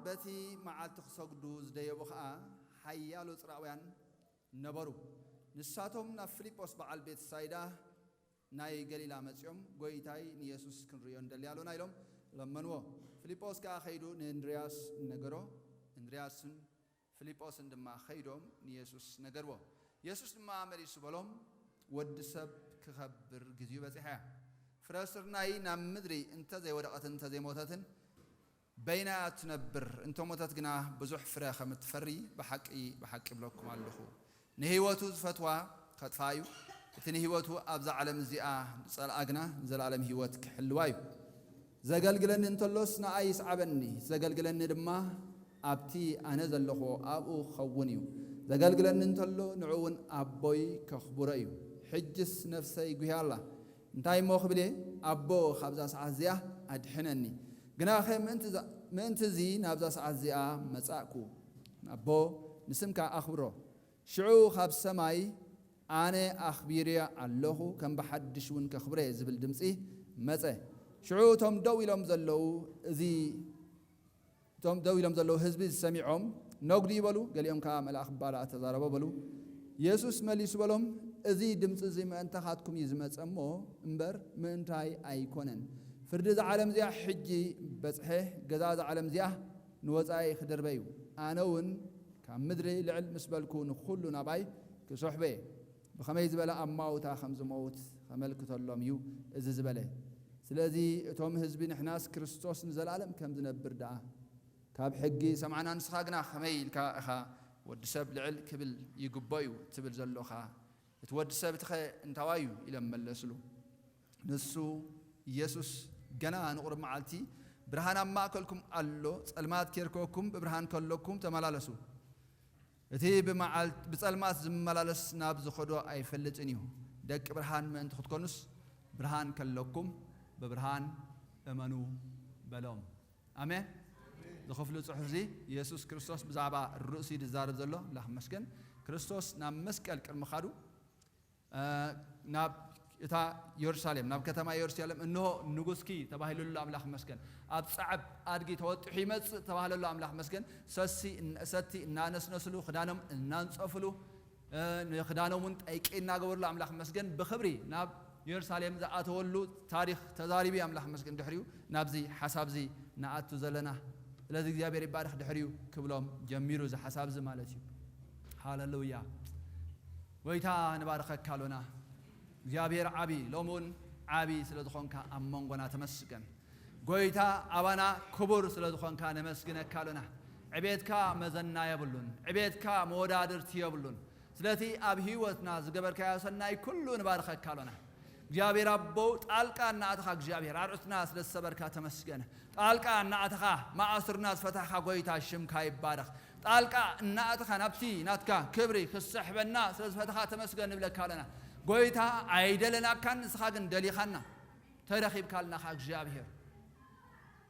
በቲ መዓልቲ ክሰግዱ ዝደየቡ ኸኣ ሓያሎ ጽራውያን ነበሩ። ንሳቶም ናብ ፊልጶስ በዓል ቤትሳይዳ ናይ ገሊላ መጺኦም፣ "ጐይታይ፣ ንየሱስ ክንርእዮ ንደሊ ኣሎና" ኢሎም ለመንዎ። ፊልጶስ ከኣ ኸይዱ ንእንድርያስ ነገሮ። እንድርያስን ፊልጶስን ድማ ኸይዶም ንየሱስ ነገርዎ። የሱስ ድማ መሊሱ በሎም፣ "ወዲ ሰብ ክኸብር ግዜኡ በጺሓ እያ። ፍረ ስርናይ ናብ ምድሪ እንተ ዘይወደቐትን እንተ ዘይሞተትን፣ በይና እያ እትነብር፣ እንተ ሞተት ግና ብዙሕ ፍረ ከም እትፈሪ ብሓቂ፣ ብሓቂ እብለኩም ኣለኹ። ንህይወቱ ዝፈትዋ ከጥፍኣ እዩ፣ እቲ ንህይወቱ ኣብዛ ዓለም እዚኣ ዝጸልኣ ግና ንዘለኣለም ህይወት ክሕልዋ እዩ። ዘገልግለኒ እንተሎስ ንኣይ ይስዓበኒ፣ ዘገልግለኒ ድማ ኣብቲ ኣነ ዘለኹ ኣብኡ ክኸውን እዩ። ዘገልግለኒ እንተሎ ንዕኡ እውን ኣቦይ ከኽብሮ እዩ። ሕጅስ ነፍሰይ ጉህያ ኣላ። እንታይ እሞ ክብል እየ? ኣቦ፣ ካብዛ ሰዓት እዚኣ ኣድሕነኒ። ግናኸ ምእንቲ እዛ-፣ ምእንቲ እዚ ናብዛ ሰዓት እዚኣ መጻእኩ። ኣቦ፣ ንስምካ ኣኽብሮ። ሽዑ ካብ ሰማይ፣ ኣነ ኣኽቢርዮ ኣለኹ፣ ከም ብሓድሽ እውን ከኽብሮ እየ ዝብል ድምጺ መጸ። ሽዑ እቶም ደው ኢሎም ዘለዉ፣ እዚ፣ እቶም ደው ኢሎም ዘለዉ ህዝቢ ሰሚዖም፣ ነጉዲ ይበሉ፣ ገሊኦም ከኣ መልኣኽ ባላእ ተዛረቦ በሉ። የሱስ መሊሱ በሎም፣ እዚ ድምጺ እዚ ምእንታኻትኩም እዩ ዝመጸ እሞ እምበር ምእንታይ ኣይኮነን። ፍርዲ እዛ ዓለም እዚኣ ሕጂ በጽሐ፣ ገዛ እዛ ዓለም እዚኣ ንወጻኢ ክድርበ እዩ። ኣነ እውን ካብ ምድሪ ልዕል ምስ በልኩ ንኹሉ ናብኣይ ክስሕቦ እየ። ብኸመይ ዝበለ ኣማውታ ከም ዝመውት ከመልክተሎም እዩ እዚ ዝበለ። ስለዚ እቶም ህዝቢ ንሕናስ ክርስቶስ ንዘለኣለም ከም ዝነብር ደኣ ካብ ሕጊ ሰማዕና፣ ንስኻ ግና ከመይ ኢልካ ኢኻ ወዲ ሰብ ልዕል ክብል ይግቦ እዩ ትብል ዘሎኻ? እቲ ወዲ ሰብ እቲኸ እንታዋይ እዩ? ኢሎም መለስሉ። ንሱ ኢየሱስ ገና ንቑሩብ መዓልቲ ብርሃን ኣብ ማእከልኩም ኣሎ፣ ጸልማት ኬርከበኩም ብብርሃን ከለኩም ተመላለሱ። እቲ ብመዓል-፣ ብጸልማት ዝመላለስ ናብ ዝኸዶ ኣይፈልጥን እዩ። ደቂ ብርሃን ምእንቲ ክትኮኑስ ብርሃን ከለኩም ብብርሃን እመኑ በሎም። ኣሜን። ዝኽፍሉ ጽሑፍ እዚ ኢየሱስ ክርስቶስ ብዛዕባ ርእሱ እዩ ዝዛረብ ዘሎ። ኣምላኽ ይመስገን። ክርስቶስ ናብ መስቀል ቅድሚ ኻዱ፣ እ፣ ናብ እታ የሩሳሌም፣ ናብ ከተማ የሩሳሌም፣ "እንሆ ንጉስኪ" ተባሂሉሉ፣ ኣምላኽ ይመስገን። ኣብ ጻዕብ ኣድጊ ተወጢሑ ይመጽእ ተባህለሉ፣ ኣምላኽ ይመስገን። ሰሲ፣ ሰቲ እናነስነስሉ፣ ክዳኖም እናንጸፍሉ፣ እ፣ ንክዳኖም እውን ጠይቂ እናገበርሉ፣ ኣምላኽ ይመስገን፣ ብኽብሪ ናብ የሩሳሌም ዝኣተወሉ ታሪኽ ተዛሪቡ እዩ፣ ኣምላኽ ይመስገን። ድሕሪኡ ናብዚ ሓሳብ እዚ ንኣቱ ዘለና። ስለዚ እግዚኣብሔር ይባረኽ። ድሕሪኡ ክብሎም ጀሚሩ እዚ ሓሳብ እዚ ማለት እዩ። ሃሌሉያ። ጎይታ ንባርኸካ ኣሎና። እግዚኣብሔር ዓቢ፣ ሎሚ እውን ዓቢ ስለ ዝኾንካ ኣብ መንጎና ተመስገን። ጎይታ ኣባና ክቡር ስለ ዝኾንካ ነመስግነካ ኣሎና። ዕቤትካ መዘና የብሉን፣ ዕቤትካ መወዳድርቲ የብሉን። ስለቲ ኣብ ህይወትና ዝገበርካዮ ሰናይ ኩሉ ንባርኸካ ኣሎና። እግዚኣብሔር ኣቦ፣ ጣልቃ እናኣተኻ እግዚኣብሔር ኣርዑትና ስለ ዝሰበርካ ተመስገን። ጣልቃ እናኣተኻ መኣስርና ዝፈታሕኻ ጎይታ ሽምካ ይባረኽ። ጣልቃ እናኣተኻ ናብቲ ናትካ ክብሪ ክስሕበና ስለ ዝፈተኻ ተመስገን ንብለካ ኣለና። ጎይታ ኣይደለናካን፣ ንስኻ ግን ደሊኻና። ተረኺብካልና ኻ እግዚኣብሔር።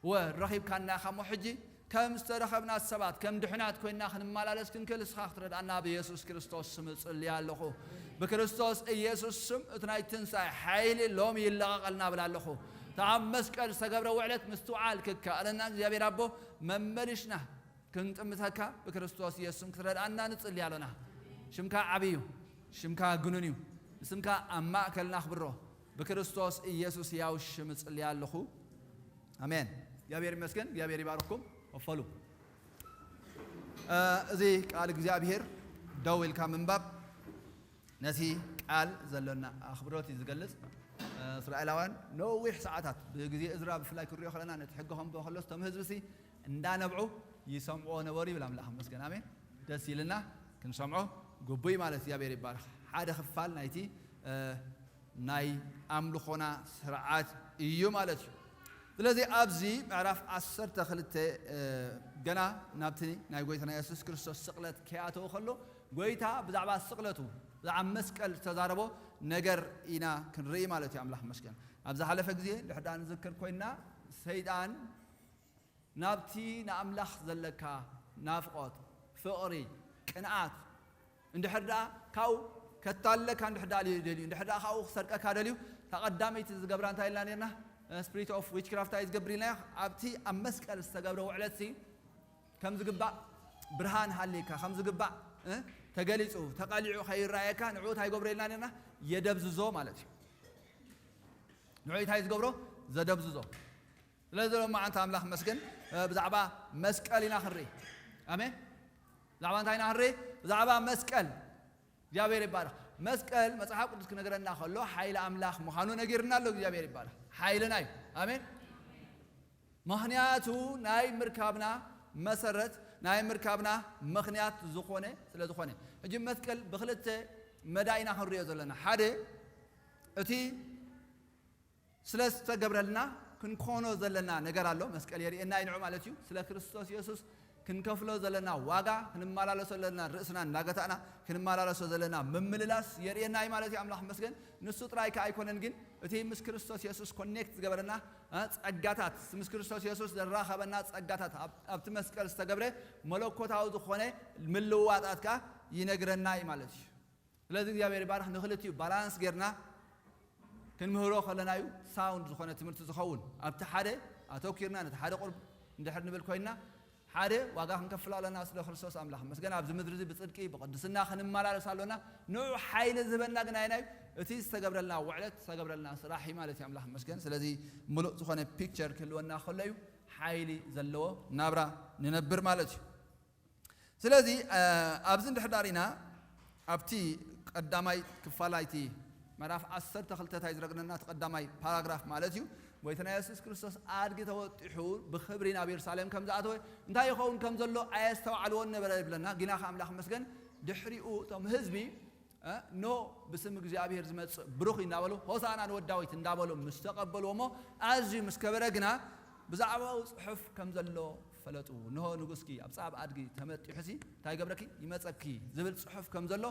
ወ-፣ ረኺብካና ኢኻ እሞ ሕጂ ከም ዝተረኸብና ሰባት፣ ከም ድሕናት ኮይንና ክንመላለስ ክንክእል ንስኻ ክትረድኣና ብየሱስ ክርስቶስ ስም እጽሊ ኣለኹ። ብክርስቶስ ኢየሱስ ስም እቲ ናይ ትንሳኤ ሓይሊ ሎሚ ይለቐቐልና እብል ኣለኹ። እቲ ኣብ መስቀል ዝተገብረ ውዕለት ምስትውዓል ክከኣለና እግዚኣብሔር ኣቦ መመሊስና ክንጥምተካ ብክርስቶስ ኢየሱስ ስም ክትረድኣና ንጽሊ ኣሎና። ሽምካ ዓብይ እዩ፣ ሽምካ ግኑን እዩ። ንስምካ ኣብ ማእከልና ኣኽብሮ። ብክርስቶስ ኢየሱስ ያው ሽም እጽሊ ኣለኹ። ኣሜን። እግዚኣብሔር ይመስገን። እግዚኣብሔር ይባርክኩም። ወፈሉ። እ፣ እዚ ቃል እግዚኣብሔር ደው ኢልካ ምንባብ ነቲ ቃል ዘሎና ኣኽብሮት እዩ ዝገልጽ። እ፣ እስራኤላውያን ነዊሕ ሰዓታት ብግዜ እዝራ ብፍላይ ክንሪኦ ከለና ነቲ ሕጊ ከንብቦ ከሎስ እቶም ህዝቢ ሲ እንዳነብዑ ይሰምዕዎ ነበሩ ይብል ኣምላኽ ይመስገን። ኣሜን። ደስ ኢልና ክንሰምዖ ግቡይ ማለት እግዚኣብሔር ይባረኽ። ሓደ ክፋል ናይቲ፣ እ፣ ናይ ኣምልኾና ስርዓት እዩ ማለት እዩ። ስለዚ ኣብዚ ምዕራፍ ዓሰርተ ክልተ፣ እ፣ ገና ናብቲ ናይ ጎይታና የሱስ ክርስቶስ ስቕለት ከይኣተወ ከሎ፣ ጎይታ ብዛዕባ ስቕለቱ፣ ብዛዕባ መስቀል ዝተዛረቦ ነገር ኢና ክንርኢ ማለት እዩ። ኣምላኽ ይመስገን። ኣብ ዝሓለፈ ግዜ እንድሕር ደኣ ንዝክር ኮይንና፣ ሰይጣን ናብቲ ንኣምላኽ ዘለካ ናፍቖት፣ ፍቕሪ፣ ቅንኣት፣ እንድሕር ደኣ ካብኡ ከታልለካ እንድሕር ደኣ ደልዩ፣ እንድሕር ደኣ ካብኡ ክሰርቀካ ደልዩ፣ እታ ቀዳመይቲ ዝገብራ እንታይ ኢልና ነርና? ስፒሪት ኦፍ ዊችክራፍት እንታይ ዝገብር ኢልናዮ? ኣብቲ ኣብ መስቀል ዝተገብረ ውዕለትሲ ከም ዝግባእ ብርሃን ሃልይካ፣ ከም ዝግባእ፣ እ፣ ተገሊጹ፣ ተቐሊዑ ከይረኣየካ፣ ንዕኡ እንታይ ይገብሮ ኢልና ነርና? የደብዝዞ ማለት እዩ። ንዕኡ እንታይ ዝገብሮ? ዘደብዝዞ። ስለዚ ሎማዓንቲ ኣምላኽ መስገን፣ እ፣ ብዛዕባ መስቀል ኢና ክንርኢ። ኣሜን። ብዛዕባ እንታይ ኢና ክንርኢ? ብዛዕባ መስቀል። እግዚኣብሔር ይባረኽ። መስቀል መጽሓፍ ቅዱስ ክነግረና ከሎ ሓይሊ ኣምላኽ ምዃኑ ነጊርና ኣሎ። እግዚኣብሔር ይባረኽ። ሓይልና እዩ። ኣሜን። ምኽንያቱ ናይ ምርካብና መሰረት፣ ናይ ምርካብና ምኽንያት ዝኾነ፣ ስለ ዝኾነ። ሕጂ መስቀል ብኽልተ መዳይ ኢና ክንሪኦ ዘለና። ሓደ፣ እቲ ስለ ዝተገብረልና ክንኮኖ ዘለና ነገር ኣሎ። መስቀል የርእየና እዩ ንዑ ማለት እዩ። ስለ ክርስቶስ የሱስ ክንከፍሎ ዘለና ዋጋ፣ ክንመላለሶ ዘለና ርእስና እናገታእና ክንመላለሶ ዘለና ምምልላስ የርእየና እዩ ማለት እዩ። ኣምላኽ መስገን። ንሱ ጥራይ ከኣ ኣይኮነን ግን፣ እቲ ምስ ክርስቶስ የሱስ ኮኔክት ዝገበረና፣ እ፣ ጸጋታት፣ ምስ ክርስቶስ የሱስ ዘራኸበና ጸጋታት፣ ኣብ-፣ ኣብቲ መስቀል ዝተገብረ መለኮታዊ ዝኾነ ምልውዋጣት ከኣ ይነግረና እዩ ማለት እዩ። ስለዚ እግዚኣብሔር ይባርኽ። ንኽልቲኡ ባላንስ ጌርና ክንምህሮ ከለና እዩ ሳውንድ ዝኾነ ትምህርቲ ዝኸውን። ኣብቲ ሓደ ኣተኪርና ነቲ ሓደ ቁርብ እንድሕር ንብል ኮይንና፣ ሓደ ዋጋ ክንከፍል ኣለና ስለ ክርስቶስ ኣምላኽ። መስገን ኣብዚ ምድሪ እዚ ብጽድቂ ብቅድስና ክንመላለስ ኣሎና። ንዑ ሓይሊ ዝህበና ግን ኣየናይ? እቲ ዝተገብረልና ውዕለት፣ ዝተገብረልና ስራሕ እዩ ማለት እዩ። ኣምላኽ መስገን። ስለዚ ምሉእ ዝኾነ ፒክቸር ክህልወና ከሎ እዩ ሓይሊ ዘለዎ ናብራ ንነብር ማለት እዩ። ስለዚ፣ እ፣ ኣብዚ እንድሕር ዳር ኢና ኣብቲ ቀዳማይ ክፋል ናይቲ ምዕራፍ ዓሰርተ ክልተ እንታይ ዝረግነና እቲ ቀዳማይ ፓራግራፍ ማለት እዩ። ጎይታና የሱስ ክርስቶስ ኣድጊ ተወጢሑ ብኽብሪ ናብ የሩሳሌም ከም ዝኣተወ እንታይ ይኸውን ከም ዘሎ ኣየስተውዓልዎን ነበረ ይብለና። ግና ከ ኣምላኽ መስገን ድሕሪኡ እቶም ህዝቢ፣ እ፣ ኖ ብስም እግዚኣብሔር ዝመጽእ ብሩኽ እዩ እንዳበሉ ሆሳና ንወድ ዳዊት እንዳበሉ ምስ ተቐበልዎ እሞ ኣዝዩ ምስ ከበረ ግና ብዛዕባኡ ጽሑፍ ከም ዘሎ ፈለጡ። እንሆ ንጉስኪ ኣብ ጻብ ኣድጊ ተመጢሑሲ እንታይ ይገብረኪ? ይመጸኪ ዝብል ጽሑፍ ከም ዘሎ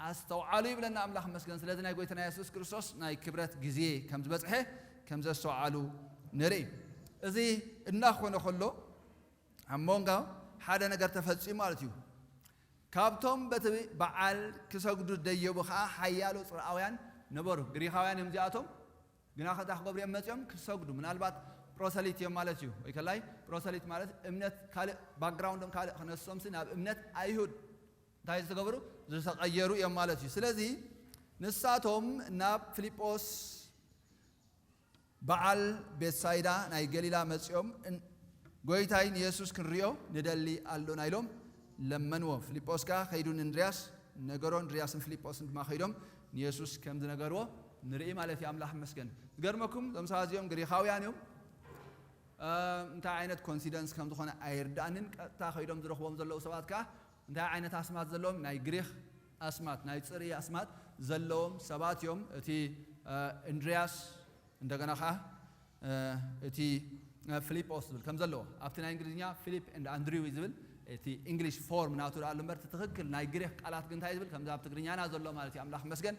ኣስተውዓሉ ይብለና ኣምላኽ መስገን። ስለዚ ናይ ጎይታና የሱስ ክርስቶስ ናይ ክብረት ግዜ ከም ዝበጽሐ ከም ዘስተውዓሉ ንርኢ። እዚ እናኾነ ከሎ ኣብ መንጎ ሓደ ነገር ተፈጺሙ ማለት እዩ። ካብቶም በቲ በዓል ክሰግዱ ደየቡ ኸዓ ሓያሎ ጽርኣውያን ነበሩ። ግሪኻውያን እዮም እዚኣቶም። ግና ከታ ክገብሩ እዮም መጺኦም ክሰግዱ። ምናልባት ፕሮሰሊት እዮም ማለት እዩ። ወይ ከላይ ፕሮሰሊት ማለት እምነት ካልእ ባክግራውንዶም ካልእ ክነሶምሲ ናብ እምነት ኣይሁድ እንታይ ዝተገብሩ? ዝተቐየሩ እዮም ማለት እዩ። ስለዚ ንሳቶም ናብ ፊልጶስ በዓል ቤትሳይዳ ናይ ገሊላ መጺኦም እን-፣ "ጎይታይ ንየሱስ ክንሪኦ ንደሊ ኣሎና" ኢሎም ለመንዎ። ፊልጶስ ከኣ ከይዱ ንእንድርያስ ነገሮ። እንድርያስን ፊልጶስን ድማ ከይዶም ንየሱስ ከም ዝነገርዎ ንርኢ ማለት እዩ። ኣምላኽ ይመስገን። ዝገርመኩም እዞም ሰባት እዚኦም ግሪኻውያን እዮም። እ፣ እንታይ ዓይነት ኮንሲደንስ ከም ዝኾነ ኣይርዳእንን። ቀጥታ ከይዶም ዝረኽቦም ዘለዉ ሰባት ከኣ እንታይ ዓይነት ኣስማት ዘለዎም? ናይ ግሪኽ ኣስማት፣ ናይ ጽርይ ኣስማት ዘለዎም ሰባት እዮም። እቲ፣ እ፣ እንድርያስ እንደገና ኸዓ፣ እ፣ እቲ፣ እ፣ ፊሊጶስ ዝብል ከም ዘለዎ ኣብቲ ናይ እንግሊዝኛ ፊሊፕ ኤንድ ኣንድሪው እዩ ዝብል፣ እቲ ኢንግሊሽ ፎርም ናቱ ደኣ ኣሎ እምበር፣ እቲ ትኽክል ናይ ግሪኽ ቃላት ግን እንታይ ዝብል? ከምዚ ኣብ ትግርኛና ዘሎ ማለት እዩ። ኣምላኽ ይመስገን።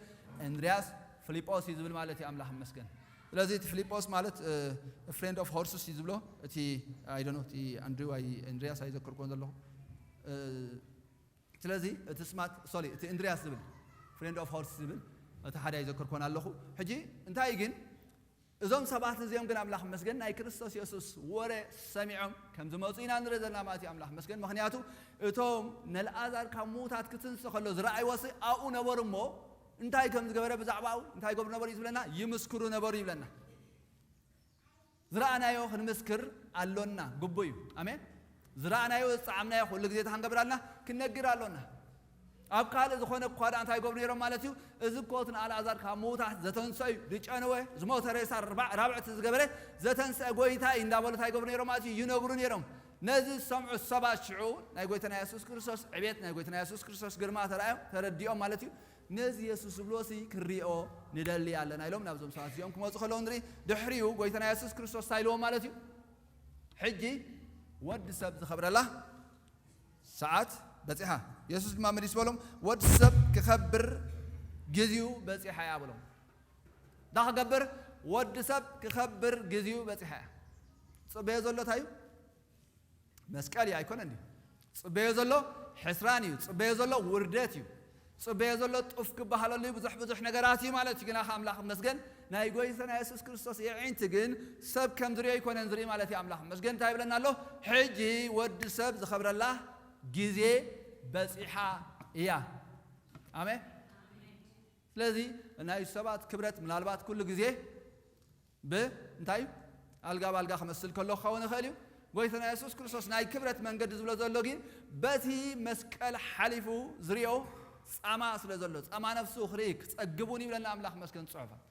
እንድርያስ ፊሊጶስ እዩ ዝብል ማለት እዩ። ኣምላኽ ይመስገን። ስለዚ እቲ ፊሊጶስ ማለት፣ እ፣ ፍሬንድ ኦፍ ሆርስስ እዩ ዝብሎ። እቲ፣ ኣይ ዶንት ኖ፣ እቲ ኣንድሪው ኣይ-፣ እንድርያስ ኣይዘክርኩን ዘለኹ። እ፣ ስለዚ እቲ ስማት፣ ሶሪ፣ እቲ እንድርያስ ዝብል፣ ፍሬንድ ኦፍ ሆርስ ዝብል፣ እቲ ሓደ ኣይዘከርኩን ኣለኹ። ሕጂ እንታይ ግን እዞም ሰባት እዚኦም ግን ኣምላኽ መስገን ናይ ክርስቶስ የሱስ ወረ ሰሚዖም ከም ዝመጹ ኢና ንርኢ ዘለና ማለት እዩ። ኣምላኽ መስገን። ምኽንያቱ እቶም ነልኣዛር ካብ ምዉታት ክትንስእ ከሎ ዝረኣይዎ ሲ ኣብኡ ነበሩ እሞ እንታይ ከም ዝገበረ ብዛዕባኡ እንታይ ይገብሩ ነበሩ እዩ ዝብለና? ይምስክሩ ነበሩ ይብለና። ዝረኣናዮ ክንምስክር ኣሎና፣ ግቡእ እዩ። ኣሜን። ዝረኣናዮ ዝጸዓምናዮ ኩሉ ግዜ እንታይ ክንገብር ኣሎና? ክንነግር ኣሎና። ኣብ ካልእ ዝኾነ እኳ ደኣ እንታይ ይገብሩ ነይሮም ማለት እዩ? እዚ እኮ እቲ ንኣልኣዛር ካብ ምዉታት ዘተንስኦ እዩ፣ ዝጨነወ፣ ዝሞተ ሬሳ ርባ-፣ ራብዕቲ ዝገበረ ዘተንስአ ጎይታ እዩ እንዳበሉ እንታይ ይገብሩ ነይሮም ማለት እዩ? ይነግሩ ነይሮም። ነዚ ዝሰምዑ ሰባት ሽዑ ናይ ጎይታና የሱስ ክርስቶስ ዕቤት፣ ናይ ጎይታና የሱስ ክርስቶስ ግርማ ተራእዮም፣ ተረዲኦም ማለት እዩ። ነዚ የሱስ ዝብልዎ ሲ ክንሪኦ ንደሊ ኣለና ኢሎም ናብዞም ሰባት እዚኦም ክመጹ ከለዉ ንርኢ። ድሕሪኡ ጎይታና የሱስ ክርስቶስ እንታይ ኢልዎም ማለት እዩ? ሕጂ ወዲ ሰብ ዝኸብረላ ሰዓት በጺሓ። የሱስ ድማ መሊሱ በሎም፣ "ወዲ ሰብ ክኸብር ግዜኡ በጺሓ እያ" በሎም። እንታይ ክገብር? ወዲ ሰብ ክኸብር ግዜኡ በጺሓ እያ። ጽበዮ ዘሎ እንታይ እዩ? መስቀል እዩ ኣይኮነን ድዩ? ጽበዮ ዘሎ ሕስራን እዩ። ጽበዮ ዘሎ ውርደት እዩ። ጽበዮ ዘሎ ጡፍ ክበሃለሉ እዩ። ብዙሕ ብዙሕ ነገራት እዩ ማለት እዩ። ግና ከ ኣምላኽ ይመስገን ናይ ጎይታና የሱስ ክርስቶስ የዒንቲ ግን ሰብ ከም ዝሪኦ ኣይኮነን ዝርኢ ማለት እዩ። ኣምላኽ መስገን እንታይ ይብለና ኣሎ? ሕጂ ወዲ ሰብ ዝኸብረላ ግዜ በጺሓ እያ። ኣሜን። ስለዚ ናይ ሰባት ክብረት ምናልባት ኩሉ ግዜ ብ እንታይ እዩ? ኣልጋ ባልጋ ክመስል ከሎ ክኸውን ይኽእል እዩ። ጎይታና የሱስ ክርስቶስ ናይ ክብረት መንገዲ ዝብሎ ዘሎ ግን በቲ መስቀል ሓሊፉ ዝሪኦ ጻማ ስለ ዘሎ፣ ጻማ ነፍሱ ክርኢ ክጸግብ እውን ይብለና ኣምላኽ መስገን ጽሑፋት።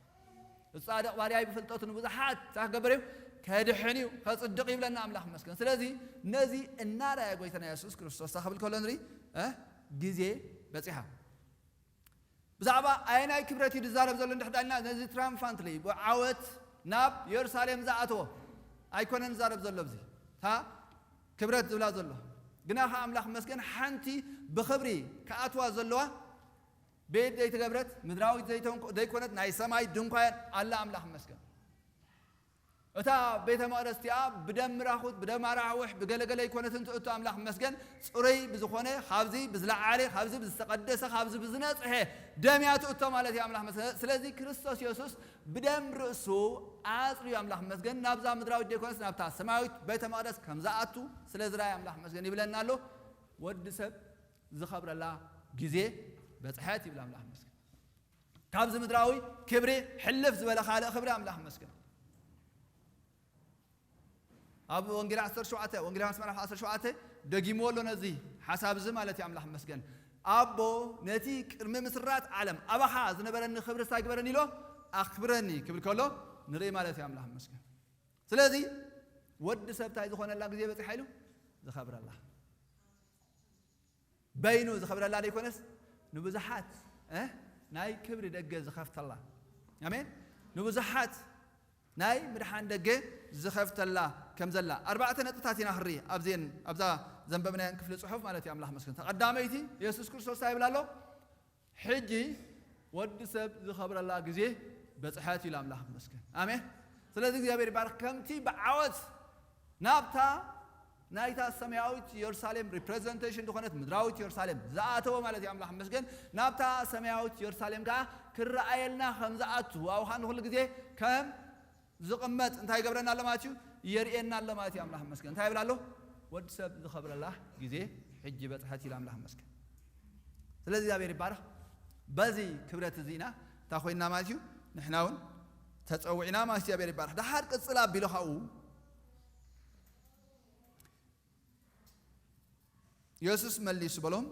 ጻድቕ ባርያይ ብፍልጠቱ ንብዙሓት እንታይ ክገብር እዩ? ከድሕን እዩ፣ ከጽድቕ ይብለና ኣምላኽ መስገን። ስለዚ ነዚ እናረኣየ ጎይታና የሱስ ክርስቶስ እንታይ ክብል ከሎ ንርኢ? እ? ግዜ በጺሓ። ብዛዕባ ኣየናይ ክብረት እዩ ዝዛረብ ዘሎ እንድሕር ዳልና፣ ነዚ ትራምፋንትሊ ብዓወት ናብ የሩሳሌም ዝኣተዎ ኣይኮነን ዝዛረብ ዘሎ። እዚ እታ ክብረት ዝብላ ዘሎ ግና ኸዓ ኣምላኽ መስገን ሓንቲ ብኽብሪ ክኣትዋ ዘለዋ ቤት ዘይተገብረት ምድራዊት ዘይተንኮ-፣ ዘይኮነት ናይ ሰማይ ድንኳን ኣላ። ኣምላኽ መስገን። እታ ቤተ መቕደስ እቲኣ ብደም ራኹት፣ ብደም ኣራሕውሕ፣ ብገለገለ ኣይኮነትን ትእቶ። ኣምላኽ መስገን። ጽሩይ ብዝኾነ፣ ካብዚ ብዝለዓለ፣ ካብዚ ብዝተቐደሰ፣ ካብዚ ብዝነጽሐ ደም እያ ትእቶ ማለት እዩ። ኣምላኽ መስገን። ስለዚ ክርስቶስ የሱስ ብደም ርእሱ ኣጽርዩ፣ ኣምላኽ መስገን፣ ናብዛ ምድራዊት ዘይኮነስ ናብታ ሰማያዊት ቤተ መቕደስ ከም ዝኣቱ ስለ ዝረኣየ ኣምላኽ መስገን ይብለና ኣሎ። ወዲ ሰብ ዝኸብረላ ግዜ በጽሐት ይብል። ኣምላኽ መስገን። ካብዚ ምድራዊ ክብሪ ሕልፍ ዝበለ ካልእ ክብሪ ኣምላኽ መስገን። ኣብ ወንጌል ዓሰርተ ሸውዓተ፣ ወንጌል ዮሃንስ ምዕራፍ ዓሰርተ ሸውዓተ ደጊምዎ ኣሎ ነዚ ሓሳብ እዚ ማለት እዩ። ኣምላኽ መስገን። ኣቦ ነቲ ቅድሚ ምስራት ዓለም ኣባኻ ዝነበረኒ ክብሪ እንታይ ግበረኒ ኢሎ? ኣኽብረኒ ክብል ከሎ ንርኢ ማለት እዩ። ኣምላኽ መስገን። ስለዚ ወዲ ሰብ እንታይ ዝኾነላ ግዜ በጺሓ ኢሉ? ዝኸብረላ። በይኑ ዝኸብረላ ዘይኮነስ ንብዙሓት፣ እ፣ ናይ ክብሪ ደገ ዝኸፍተላ። ኣሜን። ንብዙሓት ናይ ምድሓን ደገ ዝኸፍተላ ከም ዘላ ኣርባዕተ ነጥብታት ኢና ክንርኢ ኣብዘን፣ ኣብዛ ዘንበብናየን ክፍሊ ጽሑፍ ማለት እዩ። ኣምላኽ መስገን። ተቐዳመይቲ የሱስ ክርስቶስ እንታይ ይብል ኣሎ? ሕጂ ወዲ ሰብ ዝኸብረላ ግዜ በጽሐት ኢሉ። ኣምላኽ መስገን። ኣሜን። ስለዚ እግዚኣብሔር ይባርክ። ከምቲ ብዓወት ናብታ ናይታ ሰማያዊት የሩሳሌም ሪፕሬዘንቴሽን ዝኾነት ምድራዊት የሩሳሌም ዝኣተወ ማለት እዩ። ኣምላኽ መስገን። ናብታ ሰማያዊት የሩሳሌም ከኣ ክረኣየልና ከም ዝኣቱ፣ ኣብኡ ከኣ ንኹሉ ግዜ ከም ዝቕመጥ እንታይ ይገብረና ኣሎ ማለት እዩ? የርእየና ኣሎ ማለት እዩ። ኣምላኽ መስገን። እንታይ ይብል ኣሎ? ወዲ ሰብ ዝኸብረላ ግዜ ሕጂ በጽሐት ኢሉ። ኣምላኽ መስገን። ስለዚ እግዚኣብሔር ይባረኽ። በዚ ክብረት እዚ ኢና እንታይ ኮይንና ማለት እዩ? ንሕና እውን ተጸዊዕና ማለት እዩ። እግዚኣብሔር ይባረኽ። ደሓር ቅጽል ኣቢሉ ካብኡ የሱስ መሊሱ በሎም፣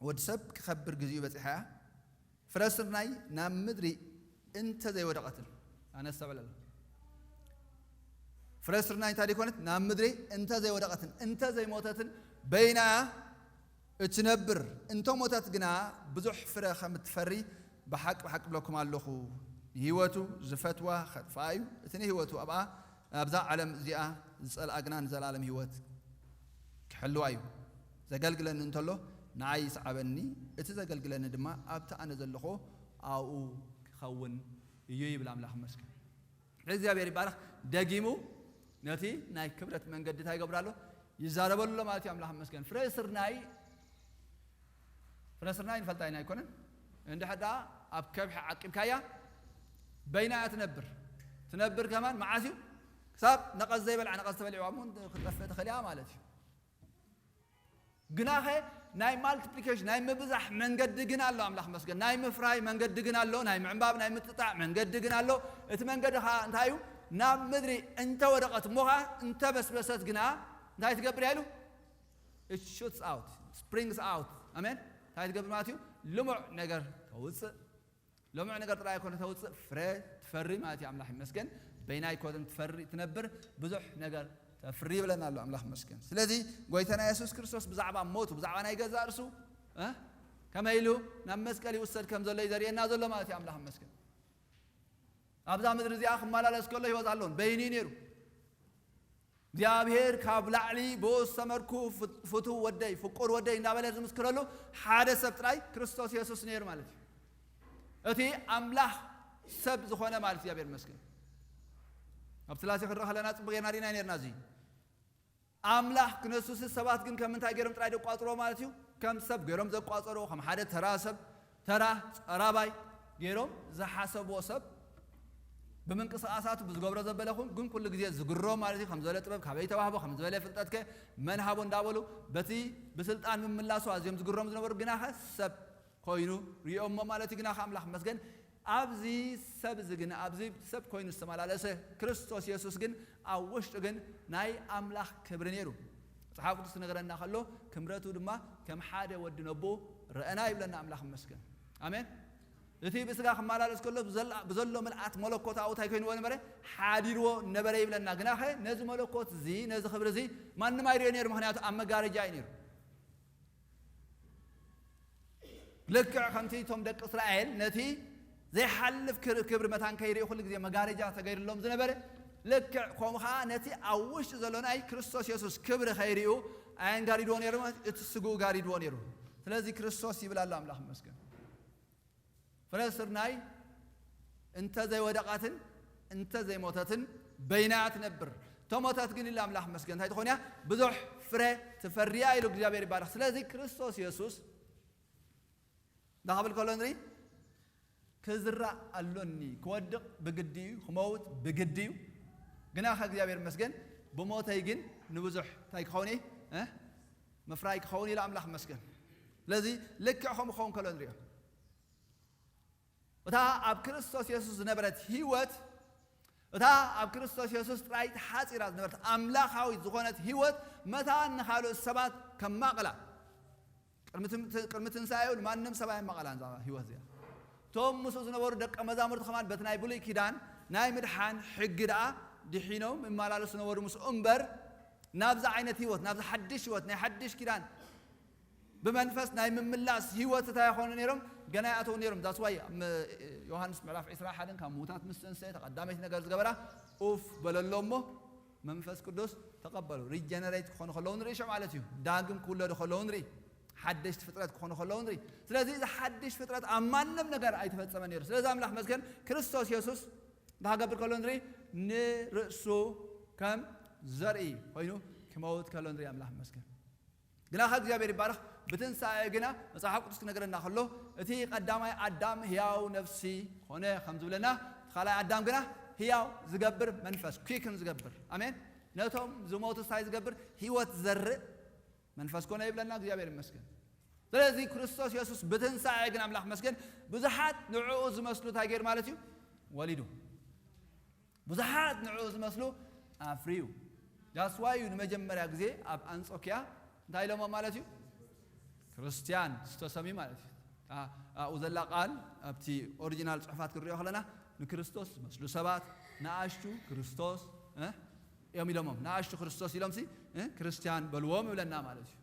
"ወዲ ሰብ ክኸብር ግዜኡ በጺሓ እያ። ፍረ ስርናይ ናብ ምድሪ እንተ ዘይወደቐትን"፣ ኣነ ኣስተብዕል ኣለኹ። ፍረ ስርናይ እንታይ ደይኮነት? ናብ ምድሪ እንተ ዘይወደቐትን እንተ ዘይሞተትን በይና እያ እትነብር። እንተ ሞተት ግና ብዙሕ ፍረ ከም እትፈሪ ብሓቂ፣ ብሓቂ እብለኩም ኣለኹ። ንህይወቱ ዝፈትዋ ኸጥፍኣ እዩ፣ እቲ ንህይወቱ ኣብኣ፣ ኣብዛ ዓለም እዚኣ ዝጸልኣ ግና ንዘለኣለም ህይወት ክሕልዋ እዩ። ዘገልግለኒ እንተሎ ንዓይ ይስዓበኒ፣ እቲ ዘገልግለኒ ድማ ኣብቲ ኣነ ዘለኹ ኣብኡ ክኸውን እዩ ይብል። ኣምላኽ ይመስገን። እግዚኣብሔር ይባረኽ። ደጊሙ ነቲ ናይ ክብረት መንገዲ እንታይ ይገብር ኣሎ? ይዛረበሉ ኣሎ ማለት እዩ። ኣምላኽ ይመስገን። ፍረ ስርናይ፣ ፍረ ስርናይ ንፈልጣ ኢና ኣይኮነን? እንድሕር ደኣ ኣብ ከብሒ ዓቂብካያ በይና እያ ትነብር። ትነብር ከማን መዓስ እዩ? ክሳብ ነቐዝ ዘይበልዓ፣ ነቐዝ ተበሊዕዋ እሞ ክትጠፍእ ትኽእል እያ ማለት እዩ። ግናኸ ናይ ማልቲፕሊኬሽን፣ ናይ ምብዛሕ መንገዲ ግን ኣሎ። ኣምላኽ መስገን። ናይ ምፍራይ መንገዲ ግን ኣሎ። ናይ ምዕንባብ፣ ናይ ምጥጣዕ መንገዲ ግን ኣሎ። እቲ መንገዲ ኸዓ እንታይ እዩ? ናብ ምድሪ እንተወደቐት እሞ ኸዓ እንተበስበሰት ግና እንታይ ትገብር እያ ኢሉ? It shoots out, springs out. ኣሜን። እንታይ ትገብር ማለት እዩ? ልሙዕ ነገር ተውፅእ። ልሙዕ ነገር ጥራይ ኣይኮነ ተውፅእ፣ ፍረ ትፈሪ ማለት እዩ። ኣምላኽ ይመስገን። በይና ኣይኮነን ትፈሪ፣ ትነብር፣ ብዙሕ ነገር ተፍሪ ይብለና ኣሎ። ኣምላኽ ይመስገን። ስለዚ ጎይታና የሱስ ክርስቶስ ብዛዕባ ሞቱ፣ ብዛዕባ ናይ ገዛእ ርእሱ፣ እ፣ ከመይ ኢሉ ናብ መስቀል ይውሰድ ከም ዘሎ እዩ ዘርእየና ዘሎ ማለት እዩ። ኣምላኽ ይመስገን። ኣብዛ ምድሪ እዚኣ ክመላለስ ከሎ ህይወት ኣለዎን፣ በይኑ እዩ ነይሩ። እግዚኣብሔር ካብ ላዕሊ ብኡ ዝተመርኩ ፍት-፣ ፍቱው ወደይ፣ ፍቁር ወደይ እንዳበለ ዝምስክረሉ ሓደ ሰብ ጥራይ ክርስቶስ የሱስ ነይሩ ማለት እዩ። እቲ ኣምላኽ ሰብ ዝኾነ ማለት እዩ። እግዚኣብሔር ይመስገን። ኣብ ስላሴ ክንርኢ ከለና ጽቡቕ ጌርና ርኢና ነይርና። እዚ ኣምላኽ ክነሱስ ሰባት ግን ከም እንታይ ገይሮም ጥራይ ደቋጽሮ ማለት እዩ? ከም ሰብ ገይሮም ዘቋጸሮ፣ ከም ሓደ ተራ ሰብ፣ ተራ ጸራባይ ገይሮም ዝሓሰብዎ ሰብ ብምንቅስቃሳቱ ብዝገብሮ ዘበለኹም ግን ኩሉ ግዜ ዝግሮም ማለት እዩ። ከም ዝበለ ጥበብ ካበይ ተዋህቦ፣ ከም ዝበለ ፍልጠትከ መን ሃቦ እንዳበሉ በቲ ብስልጣን ምምላሱ ኣዝዮም ዝግሮም ዝነበሩ፣ ግናኸ ሰብ ኮይኑ ሪኦሞ ማለት እዩ። ግናኸ ኣምላኽ መስገን ኣብዚ ሰብ እዚ ግን ኣብዚ ሰብ ኮይኑ ዝተመላለሰ ክርስቶስ የሱስ ግን ኣብ ውሽጡ ግን ናይ ኣምላኽ ክብሪ ነይሩ። መጽሓፍ ቅዱስ ክነገረና ከሎ ክምረቱ ድማ ከም ሓደ ወዲ ነቦ ረእና ይብለና። ኣምላኽ መስገን። ኣሜን። እቲ ብስጋ ክመላለስ ከሎ ብዘላ- ብዘሎ ምልኣት መለኮታዊ እንታይ ኮይንዎ ነበረ? ሓዲርዎ ነበረ ይብለና። ግናኸ ነዚ መለኮት እዚ ነዚ ክብሪ እዚ ማንም ኣይሪኦ ነይሩ፣ ምክንያቱ ኣብ መጋረጃ እዩ ነይሩ። ልክዕ ከምቲ እቶም ደቂ እስራኤል ነቲ ዘይሓልፍ ክር- ክብሪ መታን ከይርኢ ኩሉ ግዜ መጋረጃ ተገይርሎም ዝነበረ፣ ልክዕ ከምኡ ከዓ ነቲ ኣብ ውሽጢ ዘሎ ናይ ክርስቶስ የሱስ ክብሪ ከይርእዩ ኣየን ጋሪድዎ ነይሩ? እቲ ስግኡ ጋሪድዎ ነይሩ። ስለዚ ክርስቶስ ይብል ኣሎ። ኣምላኽ ይመስገን። ፍረ ስርናይ እንተ ዘይወደቐትን እንተ ዘይሞተትን በይና እያ ትነብር። ተሞተት ግን ኢላ ኣምላኽ መስገን እንታይ ትኾን እያ? ብዙሕ ፍረ ትፈርያ ኢሉ እግዚኣብሔር ይባረኽ። ስለዚ ክርስቶስ የሱስ እንታይ ክብል ከሎ ንርኢ? ክዝራእ ኣሎኒ፣ ክወድቕ ብግዲ እዩ፣ ክመውት ብግዲ እዩ። ግና ከ እግዚኣብሔር መስገን ብሞተይ ግን ንብዙሕ እንታይ ክኸውን እየ? እ? ምፍራይ ክኸውን ኢሉ ኣምላኽ መስገን። ስለዚ ልክዕ ከምኡ ክኸውን ከሎ ንሪኦ። እታ ኣብ ክርስቶስ የሱስ ዝነበረት ህይወት፣ እታ ኣብ ክርስቶስ የሱስ ጥራይ ተሓጺራ ዝነበረት ኣምላኻዊት ዝኾነት ህይወት መታን ንኻልኦት ሰባት ከማቕላ፣ ቅድሚ ትም- ቅድሚ ትንሳኤኡ ንማንም ሰብ ኣየማቐላን እዛ ህይወት እዚኣ። እቶም ምስኡ ዝነበሩ ደቀ መዛሙርቲ ከማን በቲ ናይ ብሉይ ኪዳን ናይ ምድሓን ሕጊ ደኣ ድሒኖም ይመላለሱ ነበሩ ምስኡ እምበር፣ ናብዚ ዓይነት ህይወት፣ ናብዚ ሓድሽ ህይወት ናይ ሓድሽ ኪዳን ብመንፈስ ናይ ምምላስ ህይወት እንታይ ይኾኑ ነይሮም? ገና ይኣተው ነይሮም። ዛስዋይ ዮሃንስ ምዕራፍ ዕስራ ሓደን ካብ ምዉታት ምስ ተንስአ ተቐዳመይቲ ነገር ዝገበራ ኡፍ በለሎ እሞ መንፈስ ቅዱስ ተቐበሉ። ሪጀነሬት ክኾኑ ከለዉ ንርኢ ሸ ማለት እዩ። ዳግም ክውለዱ ከለዉ ንርኢ። ሓደሽቲ ፍጥረት ክኾኑ ከለዉ ንርኢ። ስለዚ እዚ ሓድሽ ፍጥረት ኣብ ማንም ነገር ኣይተፈጸመ ነይሩ። ስለዚ ኣምላኽ መስገን ክርስቶስ የሱስ እንታይ ክገብር ከሎ ንርኢ? ንርእሱ ከም ዘርኢ ኮይኑ ክመውት ከሎ ንርኢ። ኣምላኽ መስገን። ግና ከ እግዚኣብሔር ይባረኽ። ብትንሳኤ ግና መጽሓፍ ቅዱስ ክነገረና ከሎ እቲ ቀዳማይ ኣዳም ህያው ነፍሲ ኾነ ከም ዝብለና፣ እቲ ካልኣይ ኣዳም ግና ህያው ዝገብር መንፈስ፣ quicken ዝገብር። ኣሜን። ነቶም ዝሞቱ እንታይ ዝገብር? ህይወት ዘርእ መንፈስ ኮነ ይብለና። እግዚኣብሔር ይመስገን። ስለዚ ክርስቶስ የሱስ ብትንሳኤ ግን ኣምላኽ መስገን ብዙሓት ንዕኡ ዝመስሉ እንታይ ገይሩ ማለት እዩ? ወሊዱ። ብዙሓት ንዕኡ ዝመስሉ ኣፍርዩ። ዳስዋይ እዩ ንመጀመርያ ግዜ ኣብ ኣንጾኪያ እንታይ ኢሎሞ ማለት እዩ? ክርስቲያን ዝተሰምዩ ማለት እዩ። ኣ- ኣብኡ ዘላ ቃል ኣብቲ ኦሪጂናል ጽሑፋት ክንሪኦ ከለና ንክርስቶስ ዝመስሉ ሰባት ንኣሽቱ ክርስቶስ እ? እዮም ኢሎሞም። ንኣሽቱ ክርስቶስ ኢሎምሲ እ? ክርስቲያን በልዎም ይብለና ማለት እዩ።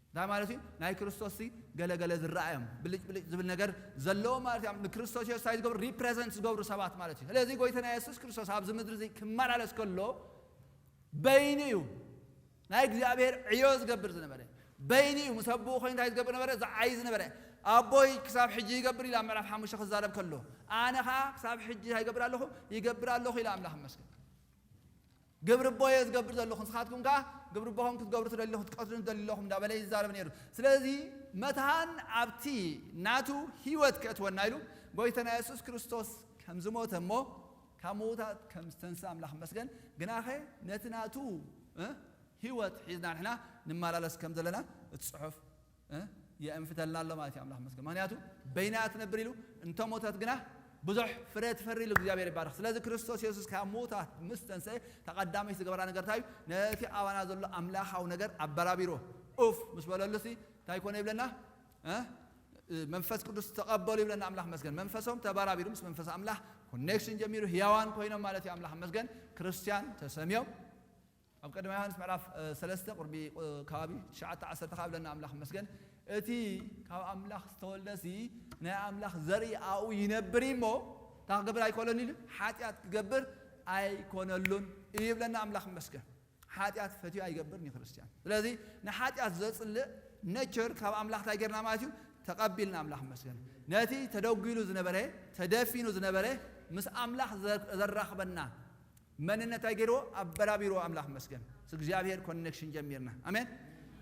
እንታይ ማለት እዩ? ናይ ክርስቶስ ሲ ገለገለ ዝረኣዮም ብልጭ ብልጭ ዝብል ነገር ዘለዎ ማለት እዮም። ንክርስቶስ የሱስ እንታይ ዝገብሩ? ሪፕሬዘንት ዝገብሩ ሰባት ማለት እዩ። ስለዚ ጎይታና የሱስ ክርስቶስ ኣብዚ ምድሪ እዚ ክመላለስ ከሎ በይኑ እዩ ናይ እግዚኣብሔር ዕዮ ዝገብር ዝነበረ። በይኑ እዩ ምስ ኣቦኡ ኮይኑ እንታይ ዝገብር ነበረ? ዝዓይ ዝነበረ። ኣቦይ ክሳብ ሕጂ ይገብር ኢላ ምዕራፍ ሓሙሽተ ክዛረብ ከሎ፣ ኣነ ኸዓ ክሳብ ሕጂ እንታይ ይገብር ኣለኹ? ይገብር ኣለኹ ኢላ ኣምላኽ መስገን። ግብሪ ኣቦየ ዝገብር ዘለኹ ንስኻትኩም ከኣ ግብሪ ኣቦኹም ክትገብሩ ትደልዩ ክትቀትሉን ትደልዩ ኣለኹም እንዳበለ ይዛረብ ነይሩ። ስለዚ መታን ኣብቲ ናቱ ህይወት ከእትወና ኢሉ ጎይታና የሱስ ክርስቶስ ከም ዝሞተ እሞ ካብ ምዉታት ከም ዝተንስእ ኣምላኽ መስገን። ግናኸ ነቲ ናቱ እ? ህይወት ሒዝና ንሕና ንመላለስ ከም ዘለና እቲ ጽሑፍ እ? የእንፍተልና ኣሎ ማለት እዩ። ኣምላኽ መስገን። ምክንያቱ በይና ትነብር ኢሉ እንተ ሞተት ግና ብዙሕ ፍረ ትፈሪ ኢሉ እግዚኣብሔር ይባረኽ። ስለዚ ክርስቶስ የሱስ ካብ ምዉታት ምስ ተንስአ ተቐዳመይቲ ዝገበራ ነገር እንታይ እዩ? ነቲ ኣባና ዘሎ ኣምላኻዊ ነገር ኣበራቢሮ ኡፍ ምስ በለሉ ሲ እንታይ ኮነ ይብለና? እ? መንፈስ ቅዱስ ተቐበሉ ይብለና። ኣምላኽ መስገን። መንፈሶም ተበራቢሩ ምስ መንፈስ ኣምላኽ ኮኔክሽን ጀሚሩ ህያዋን ኮይኖም ማለት እዩ። ኣምላኽ መስገን። ክርስቲያን ተሰምዮም ኣብ ቀዳማይ ዮሃንስ ምዕራፍ እ፣ ሰለስተ ቁርቢ እ፣ ከባቢ ትሽዓተ ዓሰርተ ካብ ለና ኣምላኽ መስገን። እቲ ካብ ኣምላኽ ዝተወልደ ሲ ናይ ኣምላኽ ዘርኢ ኣብኡ ይነብር እሞ እንታይ ክገብር ኣይኮሎን ኢሉ ሓጢኣት ክገብር ኣይኮነሉን እዩ ይብለና። ኣምላኽ መስገን። ሓጢኣት ፈትዩ ኣይገብርን እዩ ክርስቲያን። ስለዚ ንሓጢኣት ዘጽልእ ኔቸር ካብ ኣምላኽ እንታይ ጌርና ማለት እዩ? ተቐቢልና። ኣምላኽ መስገን። ነቲ ተደጒሉ ዝነበረ ተደፊኑ ዝነበረ ምስ ኣምላኽ ዘ- ዘራኽበና መንነት እንታይ ገይርዎ? ኣበራቢርዎ። ኣምላኽ መስገን። ምስ እግዚኣብሔር ኮኔክሽን ጀሚርና። ኣሜን።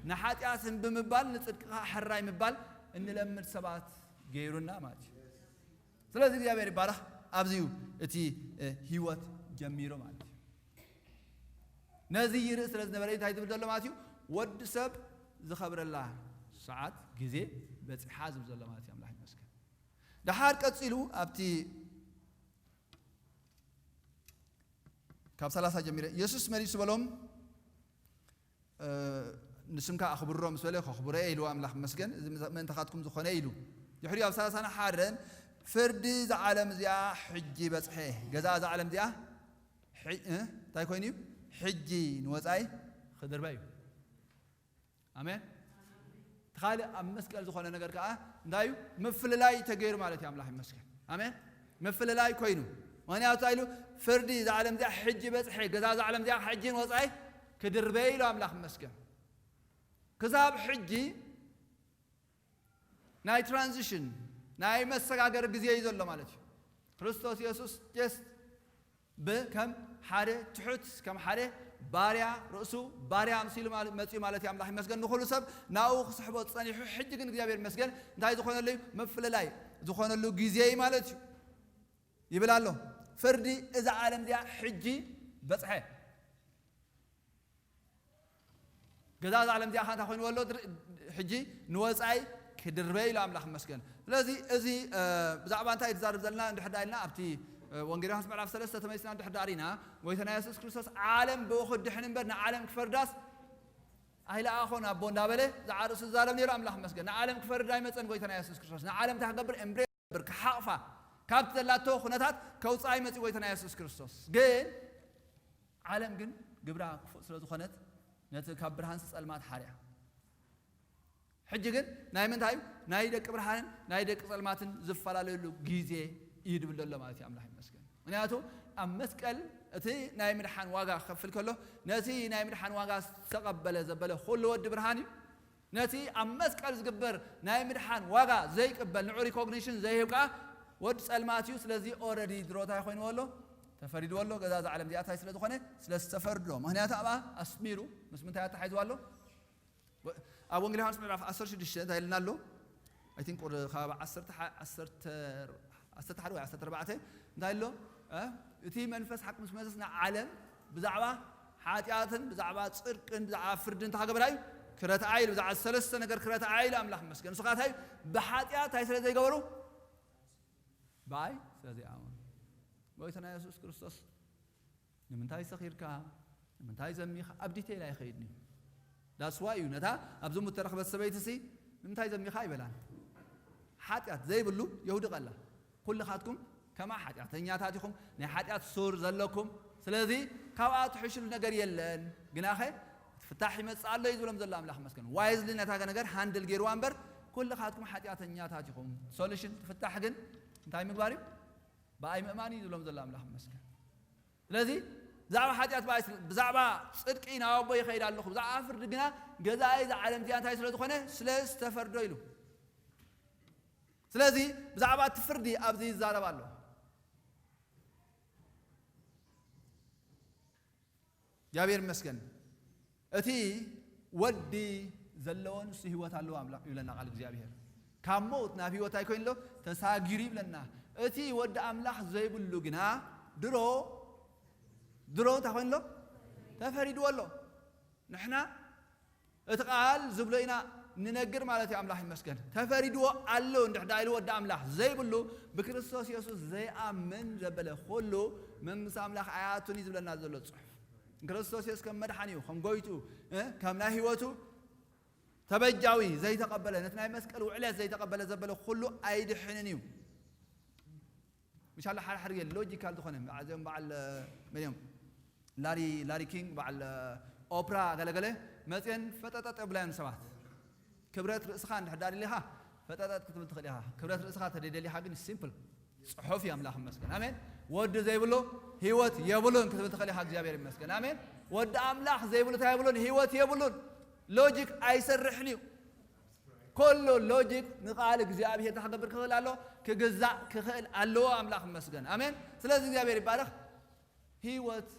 ንሓጢኣትን ብምባል ንጽድቂ ከዓ ሕራይ ምባል እንለምድ ሰባት ገይሩና ማለት እዩ። ስለዚ እግዚኣብሔር ይባረኽ። ኣብዚ እዩ እቲ፣ እ፣ ህይወት ጀሚሩ ማለት እዩ። ነዚ ይርኢ ስለ ዝነበረ እንታይ ዝብል ዘሎ ማለት እዩ? ወዲ ሰብ ዝኸብረላ ሰዓት፣ ግዜ በጺሓ ዝብል ዘሎ ማለት እዩ። ኣምላኽ ይመስገን። ደሓር ቀጺሉ ኣብቲ ካብ ሰላሳ ጀሚረ፣ ኢየሱስ መሊሱ በሎም፣ እ፣ ንስምካ ኣኽብሮ ምስ በለ፣ ከኽብሮ እየ ኢሉ፣ ኣምላኽ ይመስገን፣ እዚ ምእንታኻትኩም ዝኾነ ኢሉ። ድሕሪኡ ኣብ ሰላሳን ሓደን፣ ፍርዲ እዛ ዓለም እዚኣ ሕጂ በጽሐ። ገዛ እዛ ዓለም እዚኣ ሕ-፣ እ፣ እንታይ ኮይኑ እዩ? ሕጂ ንወጻኢ ክድርበ እዩ። ኣሜን። እቲ ካልእ ኣብ መስቀል ዝኾነ ነገር ከኣ እንታይ እዩ? ምፍልላይ ተገይሩ ማለት እዩ። ኣምላኽ ይመስገን። ኣሜን። ምፍልላይ ኮይኑ። ምኽንያቱ እንታይ ኢሉ? ፍርዲ እዛ ዓለም እዚኣ ሕጂ በጽሐ። ገዛ እዛ ዓለም እዚኣ ሕጂ ንወጻኢ ክድርበ ኢሉ፣ ኣምላኽ ይመስገን። ክሳብ ሕጂ ናይ ትራንዚሽን፣ ናይ መሰጋገሪ ግዜ እዩ ዘሎ ማለት እዩ። ክርስቶስ የሱስ ጀስት ብ-፣ ከም ሓደ ትሑት፣ ከም ሓደ ባርያ፣ ርእሱ ባርያ ኣምሲሉ ማለ-፣ መጺኡ ማለት እዩ። ኣምላኽ ይመስገን። ንኹሉ ሰብ ናብኡ ክስሕቦ ጸኒሑ፣ ሕጂ ግን እግዚኣብሔር ይመስገን እንታይ ዝኾነሉ እዩ? ምፍልላይ ዝኾነሉ ግዜ እዩ ማለት እዩ። ይብል ኣሎ። ፍርዲ እዛ ዓለም እዚኣ ሕጂ በጽሐ። ገዛ እዛ ዓለም እዚኣ ከ እንታይ ኮይኑ ኣሎ? ድር-፣ ሕጂ ንወጻኢ ክድርበ ኢሉ፣ ኣምላኽ ይመስገን። ስለዚ እዚ፣ እ፣ ብዛዕባ እንታይ እዩ ዝዛረብ ዘለና? እንድሕር ደኣ ኢልና ኣብቲ፣ እ፣ ወንጌል ዮሃንስ ምዕራፍ ሰለስተ ተመሊስና እንድሕር ደኣ ርኢና፣ ጎይታና የሱስ ክርስቶስ ዓለም ብኡ ክድሕን እምበር ንዓለም ክፈርዳስ ኣይለኣኾን ኣቦ እንዳበለ ዝዓርሱ ዝዛረብ ነይሩ፣ ኣምላኽ ይመስገን። ንዓለም ክፈርድ ኣይመጸን ጎይታና የሱስ ክርስቶስ። ንዓለም እንታይ ክገብር? እምብሬ ክሓቕፋ፣ ካብቲ ዘላቶ ኩነታት ከውጽኣ ይመጽእ ጎይታና የሱስ ክርስቶስ። ግን ዓለም ግን ግብራ ክፉእ ስለ ዝኾነት ነቲ ካብ ብርሃንሲ ጸልማት ሓርያ። ሕጂ ግን ናይ ምንታይ እዩ? ናይ ደቂ ብርሃንን ናይ ደቂ ጸልማትን ዝፈላለየሉ ግዜ እዩ ድብል ዘሎ ማለት እዩ። ኣምላኽ ይመስገን። ምኽንያቱ ኣብ መስቀል እቲ ናይ ምድሓን ዋጋ ክኸፍል ከሎ ነቲ ናይ ምድሓን ዋጋ ዝተቐበለ ዘበለ ኩሉ ወዲ ብርሃን እዩ። ነቲ ኣብ መስቀል ዝግበር ናይ ምድሓን ዋጋ ዘይቅበል፣ ንዑ ሪኮግኒሽን ዘይህብ ከኣ ወዲ ጸልማት እዩ። ስለዚ ኦረዲ ድሮ እንታይ ኮይንዎ ኣሎ? ተፈሪድዎ ኣሎ። ገዛ እዛ ዓለም እዚኣ እንታይ ስለ ዝኾነ? ስለ ዝተፈርዶ። ምኽንያቱ ኣብኣ ኣስሚሩ ምስ ምንታይ ኣተሓሒዝዋ ኣሎ? ወ-፣ ኣብ ወንጌል ዮሃንስ ምዕራፍ ዓሰርተ ሽዱሽተ እንታይ ኢልና ኣሎ? I think ቁር-፣ ከባቢ ዓሰርተ ሓ-፣ ዓሰርተ፣ ዓሰርተ ሓደ ወይ ዓሰርተ ኣርባዕተ እንታይ ኣሎ? እ? እቲ መንፈስ ሓቂ ምስ መሰስ ንዓለም ብዛዕባ ሓጢኣትን ብዛዕባ ጽድቅን ብዛዕባ ፍርድን እንታይ ከገብራ እዩ? ክረትዓ ኢሉ፣ ብዛዕባ ሰለስተ ነገር ክረትዓ ኢሉ፣ ኣምላኽ ይመስገን። ንስኻ እንታይ? ብሓጢኣት እንታይ ስለ ዘይገበሩ? ብኣይ ስለ ዘይኣመኑ። ጎይታና የሱስ ክርስቶስ ንምንታይ ሰኺርካ? ንምንታይ ዘሚኻ? ኣብ ዲቴይል ኣይኸይድን እዩ። ዳስዋ እዩ ነታ ኣብ ዝሙት ተረኽበት ሰበይቲ ሲ ንምንታይ ዘሚኻ ኣይበላን። ሓጢኣት ዘይብሉ የውድቐላ። ኩልኻትኩም ከማ ሓጢኣተኛታት ኢኹም፣ ናይ ሓጢኣት ሱር ዘለኩም። ስለዚ ካብኣ ትሕሽሉ ነገር የለን። ግናኸ እቲ ፍታሕ ይመጽእ ኣሎ እዩ ዝብሎም ዘሎ ኣምላኽ መስገን። ዋይዝሊ ነታ ነገር ሃንድል ገይርዋ እምበር ኩልኻትኩም ሓጢኣተኛታት ኢኹም። ሶሉሽን ፍታሕ ግን እንታይ ምግባር እዩ? ብኣይ ምእማን እዩ ዝብሎም ዘሎ ኣምላኽ መስገን። ስለዚ ብዛዕባ ሓጢኣት ብኣይ ስለ-፣ ብዛዕባ ጽድቂ ናብ ኣቦ ይኸይድ ኣለኹ፣ ብዛዕባ ፍርዲ ግና ገዛኢ እዛ ዓለም እዚኣ እንታይ ስለ ዝኾነ? ስለ ዝተፈርዶ ኢሉ። ስለዚ ብዛዕባ እቲ ፍርዲ ኣብዚ ይዛረብ ኣሎ። እግዚኣብሔር ይመስገን። እቲ ወዲ ዘለዎ ንሱ ህይወት ኣለዎ ኣምላኽ ይብለና ቃል እግዚኣብሔር። ካብ ሞት ናብ ህይወት ኣይኮይን ኣሎ፣ ተሳጊሩ ይብለና። እቲ ወዲ ኣምላኽ ዘይብሉ ግና ድሮ፣ ድሮ እንታይ ኮይኑ ኣሎ? ተፈሪድዎ ኣሎ። ንሕና እቲ ቃል ዝብሎ ኢና ንነግር ማለት እዩ። ኣምላኽ ይመስገን። ተፈሪድዎ ኣሎ እንድሕር ደኣ ኢሉ ወዲ ኣምላኽ ዘይብሉ ብክርስቶስ የሱስ ዘይኣምን ዘበለ ኩሉ መንግስቲ ኣምላኽ ኣይኣቱን እዩ ዝብለና ዘሎ ጽሑፍ። ክርስቶስ የሱስ ከም መድሓኒኡ፣ ከም ጎይቱ፣ እ፣ ከም ናይ ህይወቱ ተበጃዊ ዘይተቐበለ፣ ነቲ ናይ መስቀል ውዕለት ዘይተቐበለ ዘበለ ኩሉ ኣይድሕንን እዩ። ምሻላ ሓድሓድ ግዜ ሎጂካል ዝኾነ፣ እዚኦም በዓል፣ መን እዮም? ላሪ፣ ላሪ ኪንግ፣ በዓል ኦፕራ ገለገለ መፅየን ፈጠጠጥ የብላዮን ሰባት። ክብረት ርእስኻ እንድሕር ደኣ ደሊኻ ፈጠጠጥ ክትብል ትኽእል ኢኻ። ክብረት ርእስኻ ተደይደሊኻ ግን ሲምፕል። ጽሑፍ እዩ ኣምላኽ ይመስገን። ኣሜን። ወዲ ዘይብሉ ህይወት የብሉን ክትብል ትኽእል ኢኻ። እግዚኣብሔር ይመስገን። ኣሜን። ወዲ ኣምላኽ ዘይብሉ እንታይ የብሉን? ህይወት የብሉን። ሎጂክ ኣይሰርሕን እዩ። ኮሎ ሎጂክ ንቃል እግዚኣብሔር እንታይ ክገብር ክኽእል ኣሎ? ክግዛእ ክኽእል ኣለዎ። ኣምላኽ ይመስገን። ኣሜን። ስለዚ እግዚኣብሔር ይባረኽ። ህይወት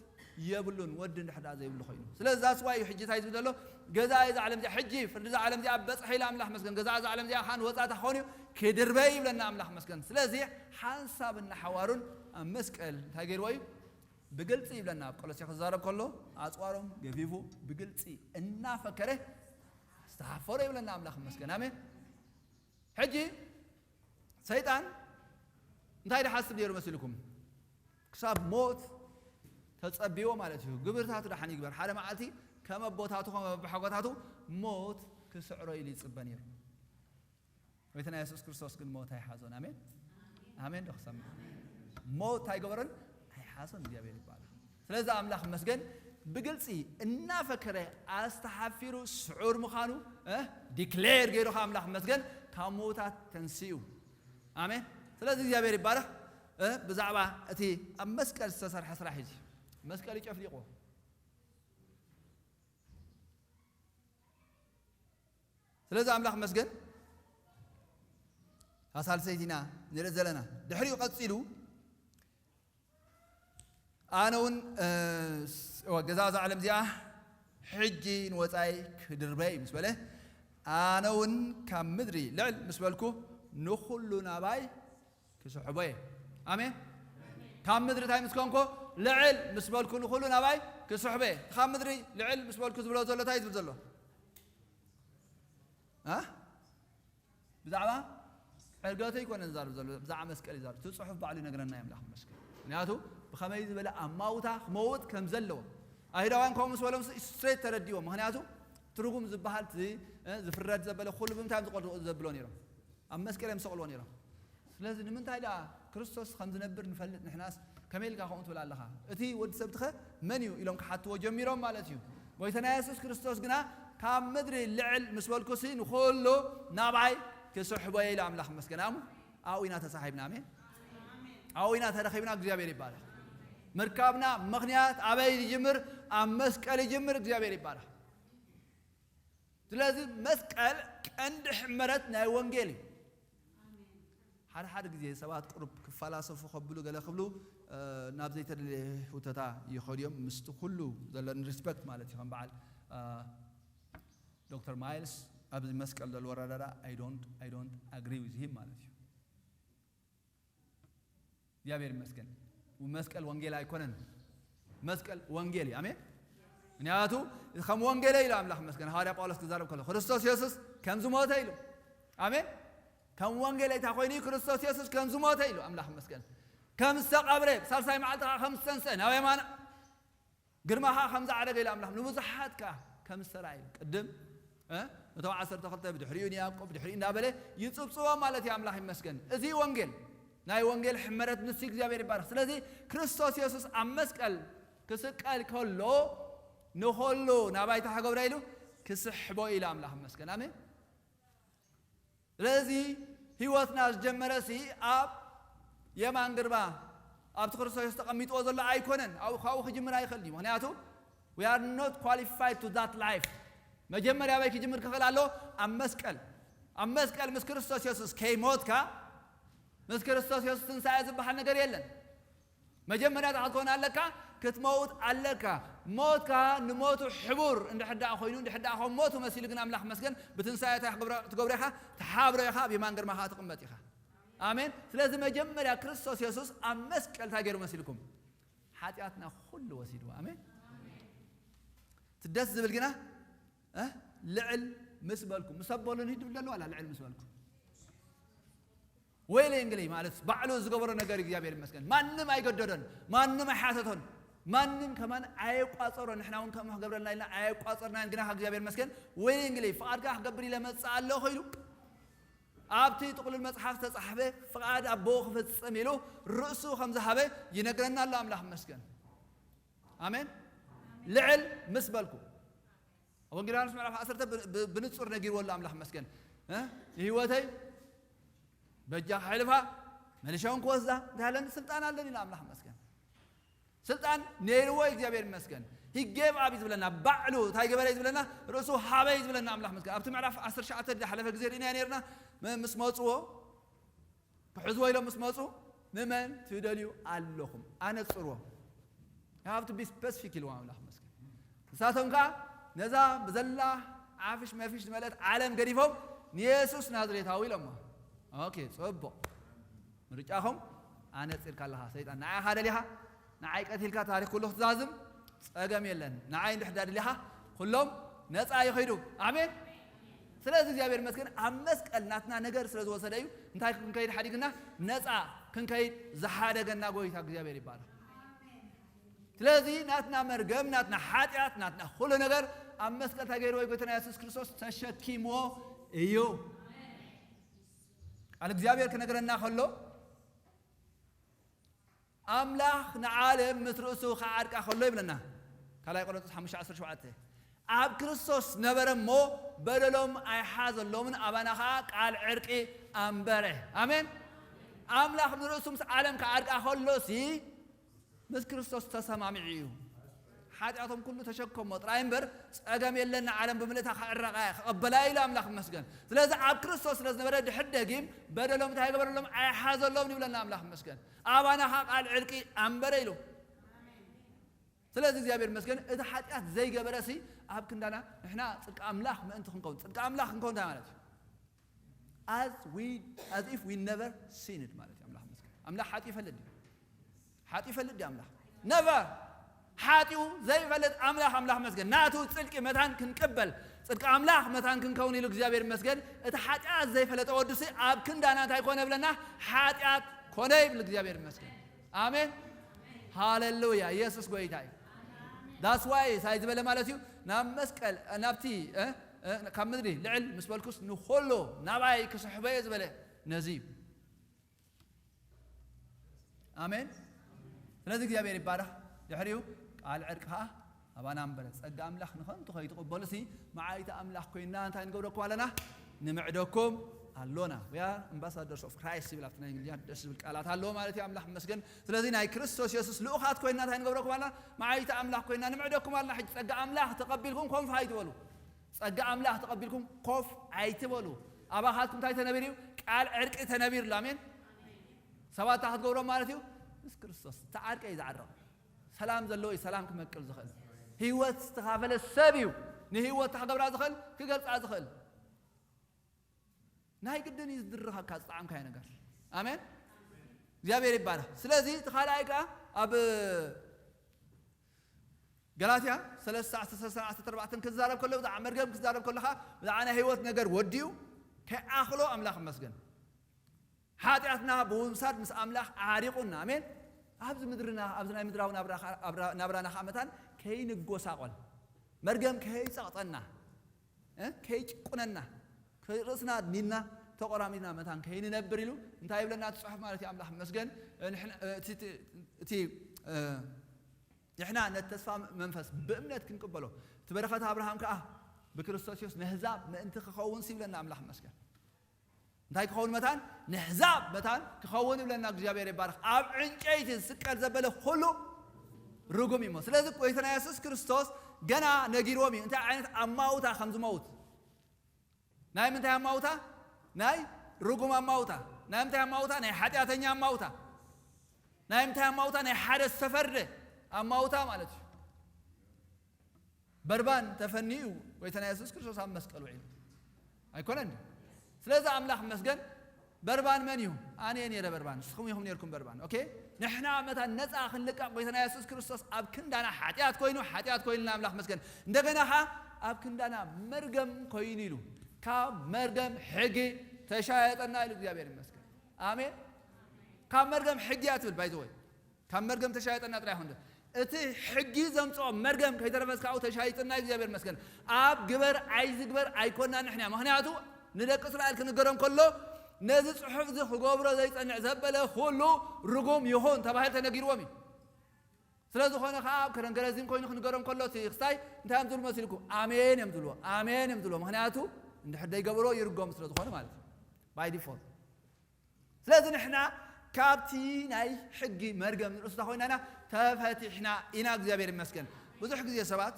የብሉን ወዲ እንድሕር ደኣ ዘይብሉ ኮይኑ። ስለዚ that's why እዩ ሕጂ እንታይ ዝብል ዘሎ? ገዛኢ እዛ ዓለም እዚኣ ሕጂ ፍርዲ እዛ ዓለም እዚኣ በጽሐ ኢለ ኣምላኽ መስገን። ገዛኢ እዛ ዓለም እዚኣ ኻን ወጻእታ ክኸውን እዩ ክድርበ ይብለና ኣምላኽ መስገን። ስለዚ ሓንሳብን ንሓዋሩን ኣብ መስቀል እንታይ ገይርዎ እዩ? ብግልፂ ይብለና። ኣብ ቆሎሴ ክዛረብ ከሎ ኣፅዋሮም ገፊፉ ብግልፂ እናፈከረ ዝተሓፈረ ይብለና። ኣምላኽ ይመስገን። ኣሜን። ሕጂ ሰይጣን እንታይ ድሓስብ ነይሩ መሲልኩም? ክሳብ ሞት ተጸቢዎ ማለት እዩ። ግብርታቱ ደሓን ይግበር። ሓደ መዓልቲ ከም ኣቦታቱ፣ ከም ኣቦሓጎታቱ ሞት ክስዕሮ ኢሉ ይጽበ ነይሩ። ጎይታና የሱስ ክርስቶስ ግን ሞት ኣይሓዞን። ኣሜን፣ ኣሜን ዶ ክሰምዕ? ሞት ኣይገበረን፣ ኣይሓዞን። እግዚኣብሔር ይባረክ። ስለዚ ኣምላኽ መስገን ብግልጺ እናፈከረ ኣስተሓፊሩ ስዑር ምዃኑ፣ እ፣ ዲክሌር ገይሩ ከኣ ኣምላኽ መስገን ካብ ምዉታት ተንሲኡ። ኣሜን። ስለዚ እግዚኣብሔር ይባረክ። እ፣ ብዛዕባ እቲ ኣብ መስቀል ዝተሰርሐ ስራሕ እዩ። መስቀል እዩ ጨፍሊቕዎ። ስለዚ ኣምላኽ መስገን። እታ ሳልሰይቲ ኢና ንርኢ ዘለና። ድሕሪኡ ቀጺሉ፣ ኣነ እውን፣ እ፣ ስ-፣ እወ፣ ገዛ እዛ ዓለም እዚኣ ሕጂ ንወጻኢ ክድርበ እዩ ምስ በለ፣ ኣነ እውን ካብ ምድሪ ልዕል ምስ በልኩ፣ ንኹሉ ናባይ ክስሕቦ እየ። ኣሜን። ካብ ምድሪ እንታይ ምስ ኮንኩ? ልዕል ምስ በልኩ፣ ንኹሉ ናባይ ክስሕቦ እየ። ካብ ምድሪ ልዕል ምስ በልኩ ዝብሎ ዘሎ እንታይ እዩ ዝብል ዘሎ? እ? ብዛዕባ ዕርገቱ ኣይኮነን ዝዛረብ ዘሎ፣ ብዛዕባ መስቀል እዩ ዝዛረብ። እቲ ጽሑፍ ባዕሉ ይነግረና እዩ፣ ኣምላኽ ይመስገን። ምኽንያቱ ብኸመይ ዝበለ ኣማውታ ክመውት ከም ዘለዎ ኣይሁዳውያን ከምኡ ምስ በሎም ስትሬት ተረዲዎም። ምኽንያቱ ትርጉም ዝበሃል እቲ፣ እ፣ ዝፍረድ ዘበለ ኩሉ ብምንታይ እዮም ዝቆርድዎ ዘብሎ ነይሮም? ኣብ መስቀል እዮም ዝሰቕልዎ ነይሮም። ስለዚ ንምንታይ ደኣ ክርስቶስ ከም ዝነብር ንፈልጥ ንሕናስ ከመይ ኢልካ ከምኡ ትብል ኣለኻ? እቲ ወዲ ሰብ ትኸ መን እዩ? ኢሎም ክሓትዎ ጀሚሮም ማለት እዩ። ጎይታና የሱስ ክርስቶስ ግና ካብ ምድሪ ልዕል ምስ በልኩሲ ንኹሉ ናብዓይ ክስሕቦ እየ ኢሉ ኣምላኽ ይመስገን። ኣሙ ኣብኡ ኢና ተሳሒብና። ኣሜን። ኣብኡ ኢና ተረኺብና። እግዚኣብሔር ይባረኽ። ምርካብና ምኽንያት ኣበይ ይጅምር? ኣብ መስቀል ይጅምር። እግዚኣብሔር ይባረኽ። ስለዚ መስቀል ቀንዲ ሕመረት ናይ ወንጌል እዩ። ሓደ ሓደ ግዜ ሰባት ቁሩብ ክፈላሰፉ ከብሉ ገለ ክብሉ፣ እ፣ ናብ ዘይተደለየ ህውተታ ይኸዱ እዮም። ምስቲ ኩሉ ዘለኒ ሪስፐክት ማለት እዩ። ከም በዓል፣ እ፣ ዶክተር ማይልስ ኣብዚ መስቀል ዘለዎ ኣረዳድኣ I don't, I don't agree with him ማለት እዩ። እግዚኣብሔር ይመስገን። መስቀል ወንጌል ኣይኮነን። መስቀል ወንጌል እዩ። ኣሜን። ምክንያቱ ከም ወንጌለ ኢሉ ኣምላኽ ይመስገን። ሃዋርያ ጳውሎስ ክዛረብ ከሎ ክርስቶስ የሱስ ከም ዝሞተ ኢሉ። ኣሜን። ከም ወንጌለ እንታይ ኮይኑ እዩ? ክርስቶስ የሱስ ከም ዝሞተ ኢሉ ኣምላኽ ይመስገን። ከም ዝተቐብረ፣ ብሳልሳይ መዓልቲ ከዓ ከም ዝተንስአ፣ ናብ የማን ግርማ ከዓ ከም ዝዓረገ ኢሉ ኣምላኽ ንብዙሓት ከዓ ከም ዝተራእየ ቅድም፣ እ፣ ነቶም ዓሰርተ ክልተ ብድሕሪኡ ንያዕቆብ ብድሕሪኡ እንዳበለ ይጽብጽቦም ማለት እዩ። ኣምላኽ ይመስገን። እዚ ወንጌል፣ ናይ ወንጌል ሕመረት ንሱ እግዚኣብሔር ይባረኽ። ስለዚ ክርስቶስ የሱስ ኣብ መስቀል ክስቀል ከሎ ንኸሉ ናባይ እንታይ ክገብሮ ኢሉ? ክስሕቦ ኢሉ ኣምላኽ ይመስገን። ኣሜን። ስለዚ ህይወትና ዝጀመረሲ ኣብ የማን ግርባ ኣብቲ ክርስቶስ ተቐሚጥዎ ዘሎ ኣይኮነን። ኣብኡ፣ ካብኡ ክጅምር ኣይኽእልን እዩ። ምኽንያቱ we are not qualified to that life። መጀመርያ ኣበይ ክጅምር ክኽእል ኣሎ? ኣብ መስቀል። ኣብ መስቀል ምስ ክርስቶስ የሱስ ከይሞትካ፣ ምስ ክርስቶስ የሱስ ትንሳኤ ዝበሃል ነገር የለን። መጀመርያ እንታይ ክትኮን ኣለካ? ክትመውት ኣለካ። ሞትካ ንሞቱ ሕቡር እንድሕር ደኣ ኮይኑ፣ እንድሕር ደኣ ከም ሞቱ መሲሉ ግን ኣምላኽ መስገን ብትንሳኤ እንታይ ክገብረ-፣ ትገብሮ ኢኻ? ትሓብሮ ኢኻ፣ ኣብ የማን ግርማ ኸዓ ትቕመጥ ኢኻ። ኣሜን። ስለዚ መጀመርያ ክርስቶስ የሱስ ኣብ መስቀል እንታይ ገይሩ መሲልኩም? ሓጢኣትና ኩሉ ወሲድዎ። ኣሜን። እቲ ደስ ዝብል ግና፣ እ፣ ልዕል ምስ በልኩ፣ ምስ ኣበሉኒ ድብል ደለዋ ኣላ፣ ልዕል ምስ በልኩ። ወይለ እንግለይ ማለት ባዕሉ ዝገበሮ ነገር እግዚኣብሔር ይመስገን። ማንም ኣይገደዶን፣ ማንም ኣይሓተቶን፣ ማንም ከማን ኣየቋጸሮን። ንሕና እውን ከምኡ ክገብረልና ኢልና ኣየቋጸርናን። ግና ካብ እግዚኣብሔር ይመስገን ወይለ እንግለይ ፍቓድካ ክገብር ኢለ መጽእ ኣለኹ ኢሉ ኣብቲ ጥቕሉል መጽሓፍ ዝተጻሕፈ ፍቓድ ኣቦ ክፍጽም ኢሉ ርእሱ ከም ዝሃበ ይነግረና ኣሎ። ኣምላኽ ይመስገን። ኣሜን። ልዕል ምስ በልኩ። ኣብ ወንጌል ዮሃንስ ምዕራፍ ዓሰርተ ብ-፣ ብ-፣ ብንጹር ነጊርዎ ኣሎ ኣምላኽ ይመስገን። እ? ንህይወተይ በጃ ከሕልፋ፣ መሊሸ እውን ክወስዳ እንታይ ኣለኒ? ስልጣን ኣለኒ ኢሉ ኣምላኽ ይመስገን። ስልጣን ነይርዎ እዩ እግዚኣብሔር ይመስገን። He gave up እዩ ዝብለና፣ ባዕሉ እንታይ ገበረ እዩ ዝብለና? ርእሱ ሃበ እዩ ዝብለና ኣምላኽ ይመስገን። ኣብቲ ምዕራፍ ዓሰርተ ትሽዓተ ዝሓለፈ ግዜ ርኢናዮ ነይርና። ም-፣ ምስ መጽዎ ክሕዝዎ ኢሎም ምስ መጹ፣ ንመን ትደልዩ ኣለኹም? ኣነጽርዎ። You have to be specific ኢልዎም ኣምላኽ ይመስገን። ንሳቶም ከኣ ነዛ ብዘላ ዓፍሽ መፍሽ ዝመልአት ዓለም ገዲፎም ንየሱስ ናዝሬታዊ ኢሎሞ። ኦኬ፣ ጽቡቕ። ምርጫኹም ኣነጺርካ ኣለኻ ሰይጣን። ንዓኻ ደሊኻ፣ ንዓይ ቀቲልካ ታሪኽ ኩሉ ክትዛዝም ጸገም የለን። ንዓይ እንድሕር ደሊኻ፣ ኩሎም ነጻ ይኸዱ። ኣሜን። ስለዚ እግዚኣብሔር ይመስገን፣ ኣብ መስቀል ናትና ነገር ስለ ዝወሰደ እዩ እንታይ ክንከይድ ሓዲግና? ነጻ ክንከይድ ዝሓደገና ጎይታ እግዚኣብሔር ይባላል። ስለዚ ናትና መርገም፣ ናትና ሓጢኣት፣ ናትና ኩሉ ነገር ኣብ መስቀል ተገይርዎ ጎይታና የሱስ ክርስቶስ ተሸኪምዎ እዩ። ቃል እግዚኣብሔር ክነግረና ከሎ ኣምላኽ ንዓለም ምስ ርእሱ ክዓርቃ ከሎ ይብለና። ካልኣይ ቆሮንቶስ ሓሙሽተ ዓሰርተ ሸውዓተ፣ ኣብ ክርስቶስ ነበረ እሞ በደሎም ኣይሓዘሎምን፣ ኣባና ኸዓ ቃል ዕርቂ ኣንበረ። ኣሜን። ኣምላኽ ንርእሱ ምስ ዓለም ክዓርቃ ከሎሲ ምስ ክርስቶስ ተሰማሚዑ እዩ። ሓጢኣቶም ኩሉ ተሸከሞ ጥራይ እምበር፣ ጸገም የለን፣ ንዓለም ብምልእታ ክዕረቓ እየ፣ ክቐበላ እየ ኢሉ ኣምላኽ ይመስገን። ስለዚ ኣብ ክርስቶስ ስለ ዝነበረ ድሕር ደጊም በደሎም እንታይ ገበረሎም? ኣይሓዘሎም ይብለና ኣምላኽ ይመስገን። ኣባና ኸዓ ቃል ዕርቂ ኣንበረ ኢሉ። ስለዚ እግዚኣብሔር ይመስገን፣ እቲ ሓጢኣት ዘይገበረሲ ኣብ ክንዳና ንሕና ጽድቂ ኣምላኽ ምእንቲ ክንከውን፣ ጽድቂ ኣምላኽ ክንከውን እንታይ ማለት እዩ? As we, as if we never sinned ማለት እዩ። ኣምላኽ ይመስገን። ኣምላኽ ሓጢኡ ይፈልጥ ድዩ? ሓጢኡ ይፈልጥ ድዩ ኣምላኽ? Never። ሓጢኡ ዘይፈልጥ ኣምላኽ፣ ኣምላኽ ይመስገን። ናቱ ጽድቂ መታን ክንቅበል፣ ጽድቂ ኣምላኽ መታን ክንከውን ኢሉ እግዚኣብሔር ይመስገን። እቲ ሓጢኣት ዘይፈለጠ ወዱሲ ኣብ ክንዳና እንታይ ኮነ ይብለና? ሓጢኣት ኮነ ይብል እግዚኣብሔር ይመስገን። ኣሜን። ሃሌሉያ። ኢየሱስ ጎይታ እዩ። That's why እንታይ ዝበለ ማለት እዩ? ናብ መስቀል፣ ናብቲ፣ እ፣ እ፣ ካብ ምድሪ ልዕል ምስ በልኩስ ንኹሉ ናባይ ክስሕቦ እየ ዝበለ ነዚ እዩ። ኣሜን። ስለዚ እግዚኣብሔር ይባረኽ። ድሕሪኡ ቃል ዕርቂ ኸዓ ኣባና እምበረ። ጸጋ ኣምላኽ ንኸንቱ ከይትቕበሉሲ መዓይቲ ኣምላኽ ኮይንና እንታይ ንገብረኩም ኣለና? ንምዕደኩም ኣሎና። We are ambassadors of Christ ይብል ኣብቲ ናይ እንግሊዝኛ ደስ ዝብል ቃላት ኣለዎ ማለት እዩ። ኣምላኽ ይመስገን። ስለዚ ናይ ክርስቶስ የሱስ ልኡኻት ኮይንና እንታይ ንገብረኩም ኣለና? መዓይቲ ኣምላኽ ኮይንና ንምዕደኩም ኣለና። ሕጂ ጸጋ ኣምላኽ ተቐቢልኩም ኮፍ ኣይትበሉ። ጸጋ ኣምላኽ ተቐቢልኩም ኮፍ ኣይትበሉ። ኣባኻትኩም እንታይ ተነቢሩ እዩ? ቃል ዕርቂ ተነቢሩ ኣሎ። ኣሜን። ሰባት እንታይ ክትገብሮም ማለት እዩ? ምስ ክርስቶስ ተዓርቀ እዩ ዝዓረቕ። ሰላም ዘለዎ እዩ ሰላም ክመቅል ዝኽእል። ህይወት ዝተኻፈለ ሰብ እዩ ንህይወት ክገብራ ዝኽእል፣ ክገልጻ ዝኽእል። ናይ ግድን እዩ ዝድርኸካ ዝጠዓምካዮ ነገር። ኣሜን። እግዚኣብሔር ይባረኽ። ስለዚ እቲ ካልኣይ ከኣ ኣብ ገላትያ ሰለስተ ዓሰርተ ኣርባዕተ ክዛረብ ከሎ ብዛዕባ መርገም ክዛረብ ከሎ ከኣ ብዛዕባ ናይ ህይወት ነገር ወዲኡ ከይኣኽሎ ኣምላኽ ይመስገን። ሓጢኣትና ብምውሳድ ምስ ኣምላኽ ዓሪቑና። ኣሜን። ኣብዚ ምድርና፣ ኣብዚ ናይ ምድራዊ ናብራ፣ ናብራ፣ ናብራና ከኣ መታን ከይንጎሳቖል፣ መርገም ከይጸቕጠና፣ እ፣ ከይጭቁነና፣ ርእስና ኣድኒና ተቖራሚድና መታን ከይንነብር ኢሉ እንታይ ይብለና እቲ ጽሑፍ ማለት እዩ? ኣምላኽ ይመስገን። እ፣ ንሕና፣ እ፣ እቲ፣ እቲ፣ እቲ፣ እ፣ ንሕና ነቲ ተስፋ መንፈስ ብእምነት ክንቅበሎ፣ እቲ በረኸት ኣብርሃም ከኣ ብክርስቶስ የሱስ ነህዛብ ምእንቲ ክኸውን ይብለና ኣምላኽ ይመስገን። እንታይ ክኸውን መታን? ነህዛብ መታን ክኸውን ይብለና እግዚኣብሔር ይባረኽ። ኣብ ዕንጨይቲ ዝስቀል ዘበለ ኩሉ ርጉም እዩ እሞ። ስለዚ ጎይታና የሱስ ክርስቶስ ገና ነጊርዎም እዩ እንታይ ዓይነት ኣማውታ ከም ዝመውት። ናይ ምንታይ ኣማውታ? ናይ ርጉም ኣማውታ። ናይ ምንታይ ኣማውታ? ናይ ሓጢኣተኛ ኣማውታ። ናይ ምንታይ ኣማውታ? ናይ ሓደ ዝተፈርደ ኣማውታ ማለት እዩ። በርባን ተፈንዩ ጎይታና የሱስ ክርስቶስ ኣብ መስቀል ውዒሉ ኣይኮነን? ስለዚ ኣምላኽ ይመስገን። በርባን መን እዩ? ኣነ እየ ነይረ በርባን፣ ንስኹም ኢኹም ነይርኩም በርባን። ኦኬ፣ ንሕና መታን ነፃ ክንልቀቕ ጎይታና የሱስ ክርስቶስ ኣብ ክንዳና ሓጢኣት ኮይኑ፣ ሓጢኣት ኮይኑና ኣምላኽ ይመስገን። እንደገና ኸዓ ኣብ ክንዳና መርገም ኮይኑ ኢሉ፣ ካብ መርገም ሕጊ ተሻየጠና ኢሉ። እግዚኣብሔር ይመስገን። ኣሜን። ካብ መርገም ሕጊ እያ ትብል ባይዘወይ ካብ መርገም ተሻይጠና ጥራይ ይኹን። እቲ ሕጊ ዘምጽኦ መርገም ከይተረፈስ ካብኡ ተሻይጥና እግዚኣብሔር ይመስገን። ኣብ ግበር ኣይዝግበር ኣይኮናን ንሕና። ምኽንያቱ ንደቂ እስራኤል ክንገሮም ከሎ ነዚ ጽሑፍ እዚ ክገብሮ ዘይጸንዕ ዘበለ ኩሉ ርጉም ይኹን ተባሂሉ ተነጊርዎም እዩ። ስለ ዝኾነ ከኣ ኣብ ከረን ገረዚን ኮይኑ ክንገሮም ከሎ እቲ ክስታይ እንታይ እዮም ዝብሉ መሲልኩም? ኣሜን እዮም ዝብልዎ። ኣሜን እዮም ዝብልዎ። ምኽንያቱ እንድሕር ደይገብሮ ይርጎም ስለ ዝኾነ ማለት እዩ። By default። ስለዚ ንሕና ካብቲ ናይ ሕጊ መርገም ንርእስታ ኮይናና ተፈቲሕና ኢና። እግዚኣብሔር ይመስገን። ብዙሕ ግዜ ሰባት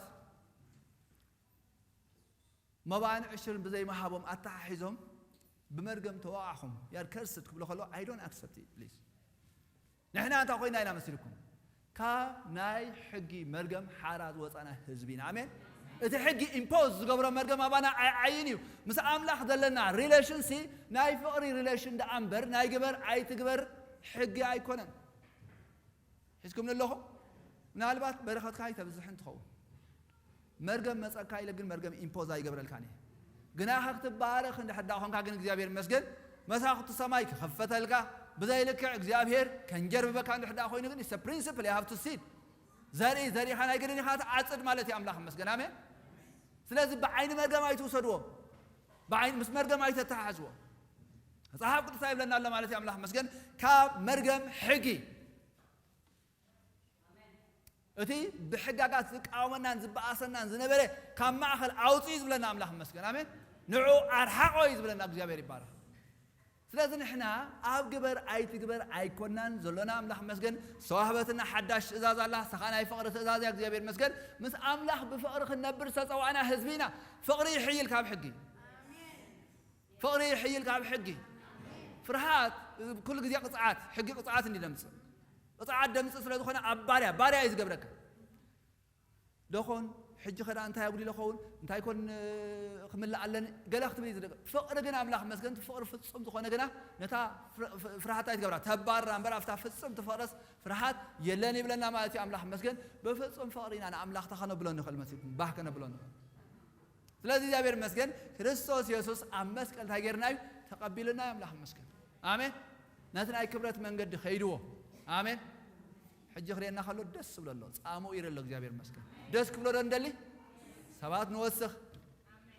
መባን ዕሽርን ብዘይመሃቦም ኣተሓሒዞም ብመርገም ተወቃዕኹም ያር ከርስድ ክብሎ ከሎ I don't accept it please። ንሕና እንታይ ኮይና ኢና መሲልኩም? ካብ ናይ ሕጊ መርገም ሓራ ዝወፃና ህዝቢ ኢና። ኣሜን። እቲ ሕጊ ኢምፖዝ ዝገብሮ መርገም ኣባና ኣይዓይን እዩ። ምስ ኣምላኽ ዘለና ሪሌሽን ሲ ናይ ፍቕሪ ሪሌሽን ደኣ እምበር ናይ ግበር ኣይትግበር ሕጊ ኣይኮነን። ሒዝኩም ኣለኹ? ምናልባት በረኸትካ ኣይተብዝሕን ትኸውን። መርገም መጸካ ኢለ ግን መርገም ኢምፖዝ ኣይገብረልካን እየ። ግናኻ ክትባረኽ እንድሕር ደኣ ኾንካ ግን እግዚኣብሔር ይመስገን፣ መሳኹቲ ሰማይ ክኸፈተልካ፣ ብዘይ ልክዕ እግዚኣብሔር ከንጀርብበካ እንድሕር ደኣ ኮይኑ ግን it's a principle, you have to see it። ዘርኢ ዘሪእኻ ናይ ግድን ኢኻ ትዓጽድ ማለት እዩ። ኣምላኽ ይመስገን። ኣሜን። ስለዚ ብዓይኒ መርገም ኣይትውሰድዎ። ብዓይኒ ምስ መርገም ኣይተተሓሕዝዎ። መጽሓፍ ቅዱስ ይብለና ኣሎ ማለት እዩ። ኣምላኽ ይመስገን። ካብ መርገም ሕጊ፣ እቲ ብሕጋጋት ዝቃወመናን ዝበኣሰናን ዝነበረ ካብ ማእኸል ኣውፅኡ ዝብለና ኣምላኽ ይመስገን። ኣሜን። ንዑ ኣርሓቆ እዩ ዝብለና። እግዚኣብሔር ይባረኽ። ስለዚ ንሕና ኣብ ግበር ኣይትግበር ኣይኮናን ዘሎና። ኣምላኽ ይመስገን። ዝተዋህበትና ሓዳሽ ትእዛዝ ኣላ። ንሳ ኸኣ ናይ ፍቕሪ ትእዛዝ እያ። እግዚኣብሔር ይመስገን። ምስ ኣምላኽ ብፍቕሪ ክንነብር ዝተጸዋዕና ህዝቢ ኢና። ፍቕሪ ይሕይል ካብ ሕጊ። ፍቕሪ ይሕይል ካብ ሕጊ። ፍርሃት ኩሉ ግዜ ቅጽዓት፣ ሕጊ ቅጽዓት እንዲ ደምጽእ። ቅጽዓት ደምጽእ ስለ ዝኾነ ኣብ ባርያ፣ ባርያ እዩ ዝገብረካ። ዶኾን፣ ሕጂ ኸዳ እንታይ ኣጉዲለ ኸውን? እንታይ ኮን ክምልእ ኣለኒ? ገለ ክትብል እዩ ዝደሊ። ፍቕሪ ግን ኣምላኽ መስገን፣ እቲ ፍቕሪ ፍጹም ዝኾነ ግና ነታ ፍር-፣ ፍ-፣ ፍርሃት ኣይትገብራ። ተባርራ እምበር ኣብታ ፍጽምቲ ፍቕረስ ፍርሃት የለን ይብለና ማለት እዩ። ኣምላኽ መስገን፣ ብፍጹም ፍቕሪ ኢና ንኣምላኽ ተኸነብሎ ንኽእል መሲልኩም፣ ባህ ከነብሎ ንኽእል። ስለዚ እግዚኣብሔር ይመስገን፣ ክርስቶስ የሱስ ኣብ መስቀል እንታይ ጌርና እዩ? ተቐቢልና እዩ። ኣምላኽ ይመስገን። ኣሜን። ነቲ ናይ ክብረት መንገዲ ኸይድዎ። ኣሜን። ሕጂ ክርእየና ከሎ ደስ ዝብሎ ኣሎ። ጻምኡ ይርኢ ኣሎ። እግዚኣብሔር ይመስገን። ደስ ክብሎ ዶ ንደሊ? ሰባት ንወስኽ።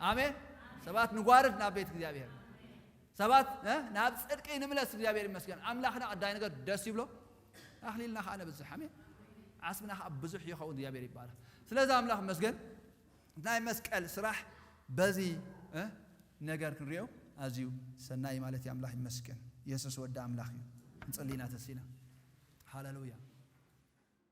ኣሜን። ሰባት ንጓርድ ናብ ቤት እግዚኣብሔር። ሰባት፣ እ፣ ናብ ጽድቂ ንምለስ። እግዚኣብሔር ይመስገን። ኣምላኽና ቀዳይ ነገር ደስ ይብሎ። ኣኽሊልና ኸዓ ነብዝሕ። ኣሜን። ዓስብና ኸዓ ብዙሕ ይኸውን። እግዚኣብሔር ይባረኽ። ስለዚ ኣምላኽ ይመስገን። ናይ መስቀል ስራሕ በዚ፣ እ፣ ነገር ክንሪኦ ኣዝዩ ሰናይ ማለት እዩ። ኣምላኽ ይመስገን። የሱስ ወዲ ኣምላኽ እዩ። ክንጽሊ ኢና ተሲና። ሃሌሉያ።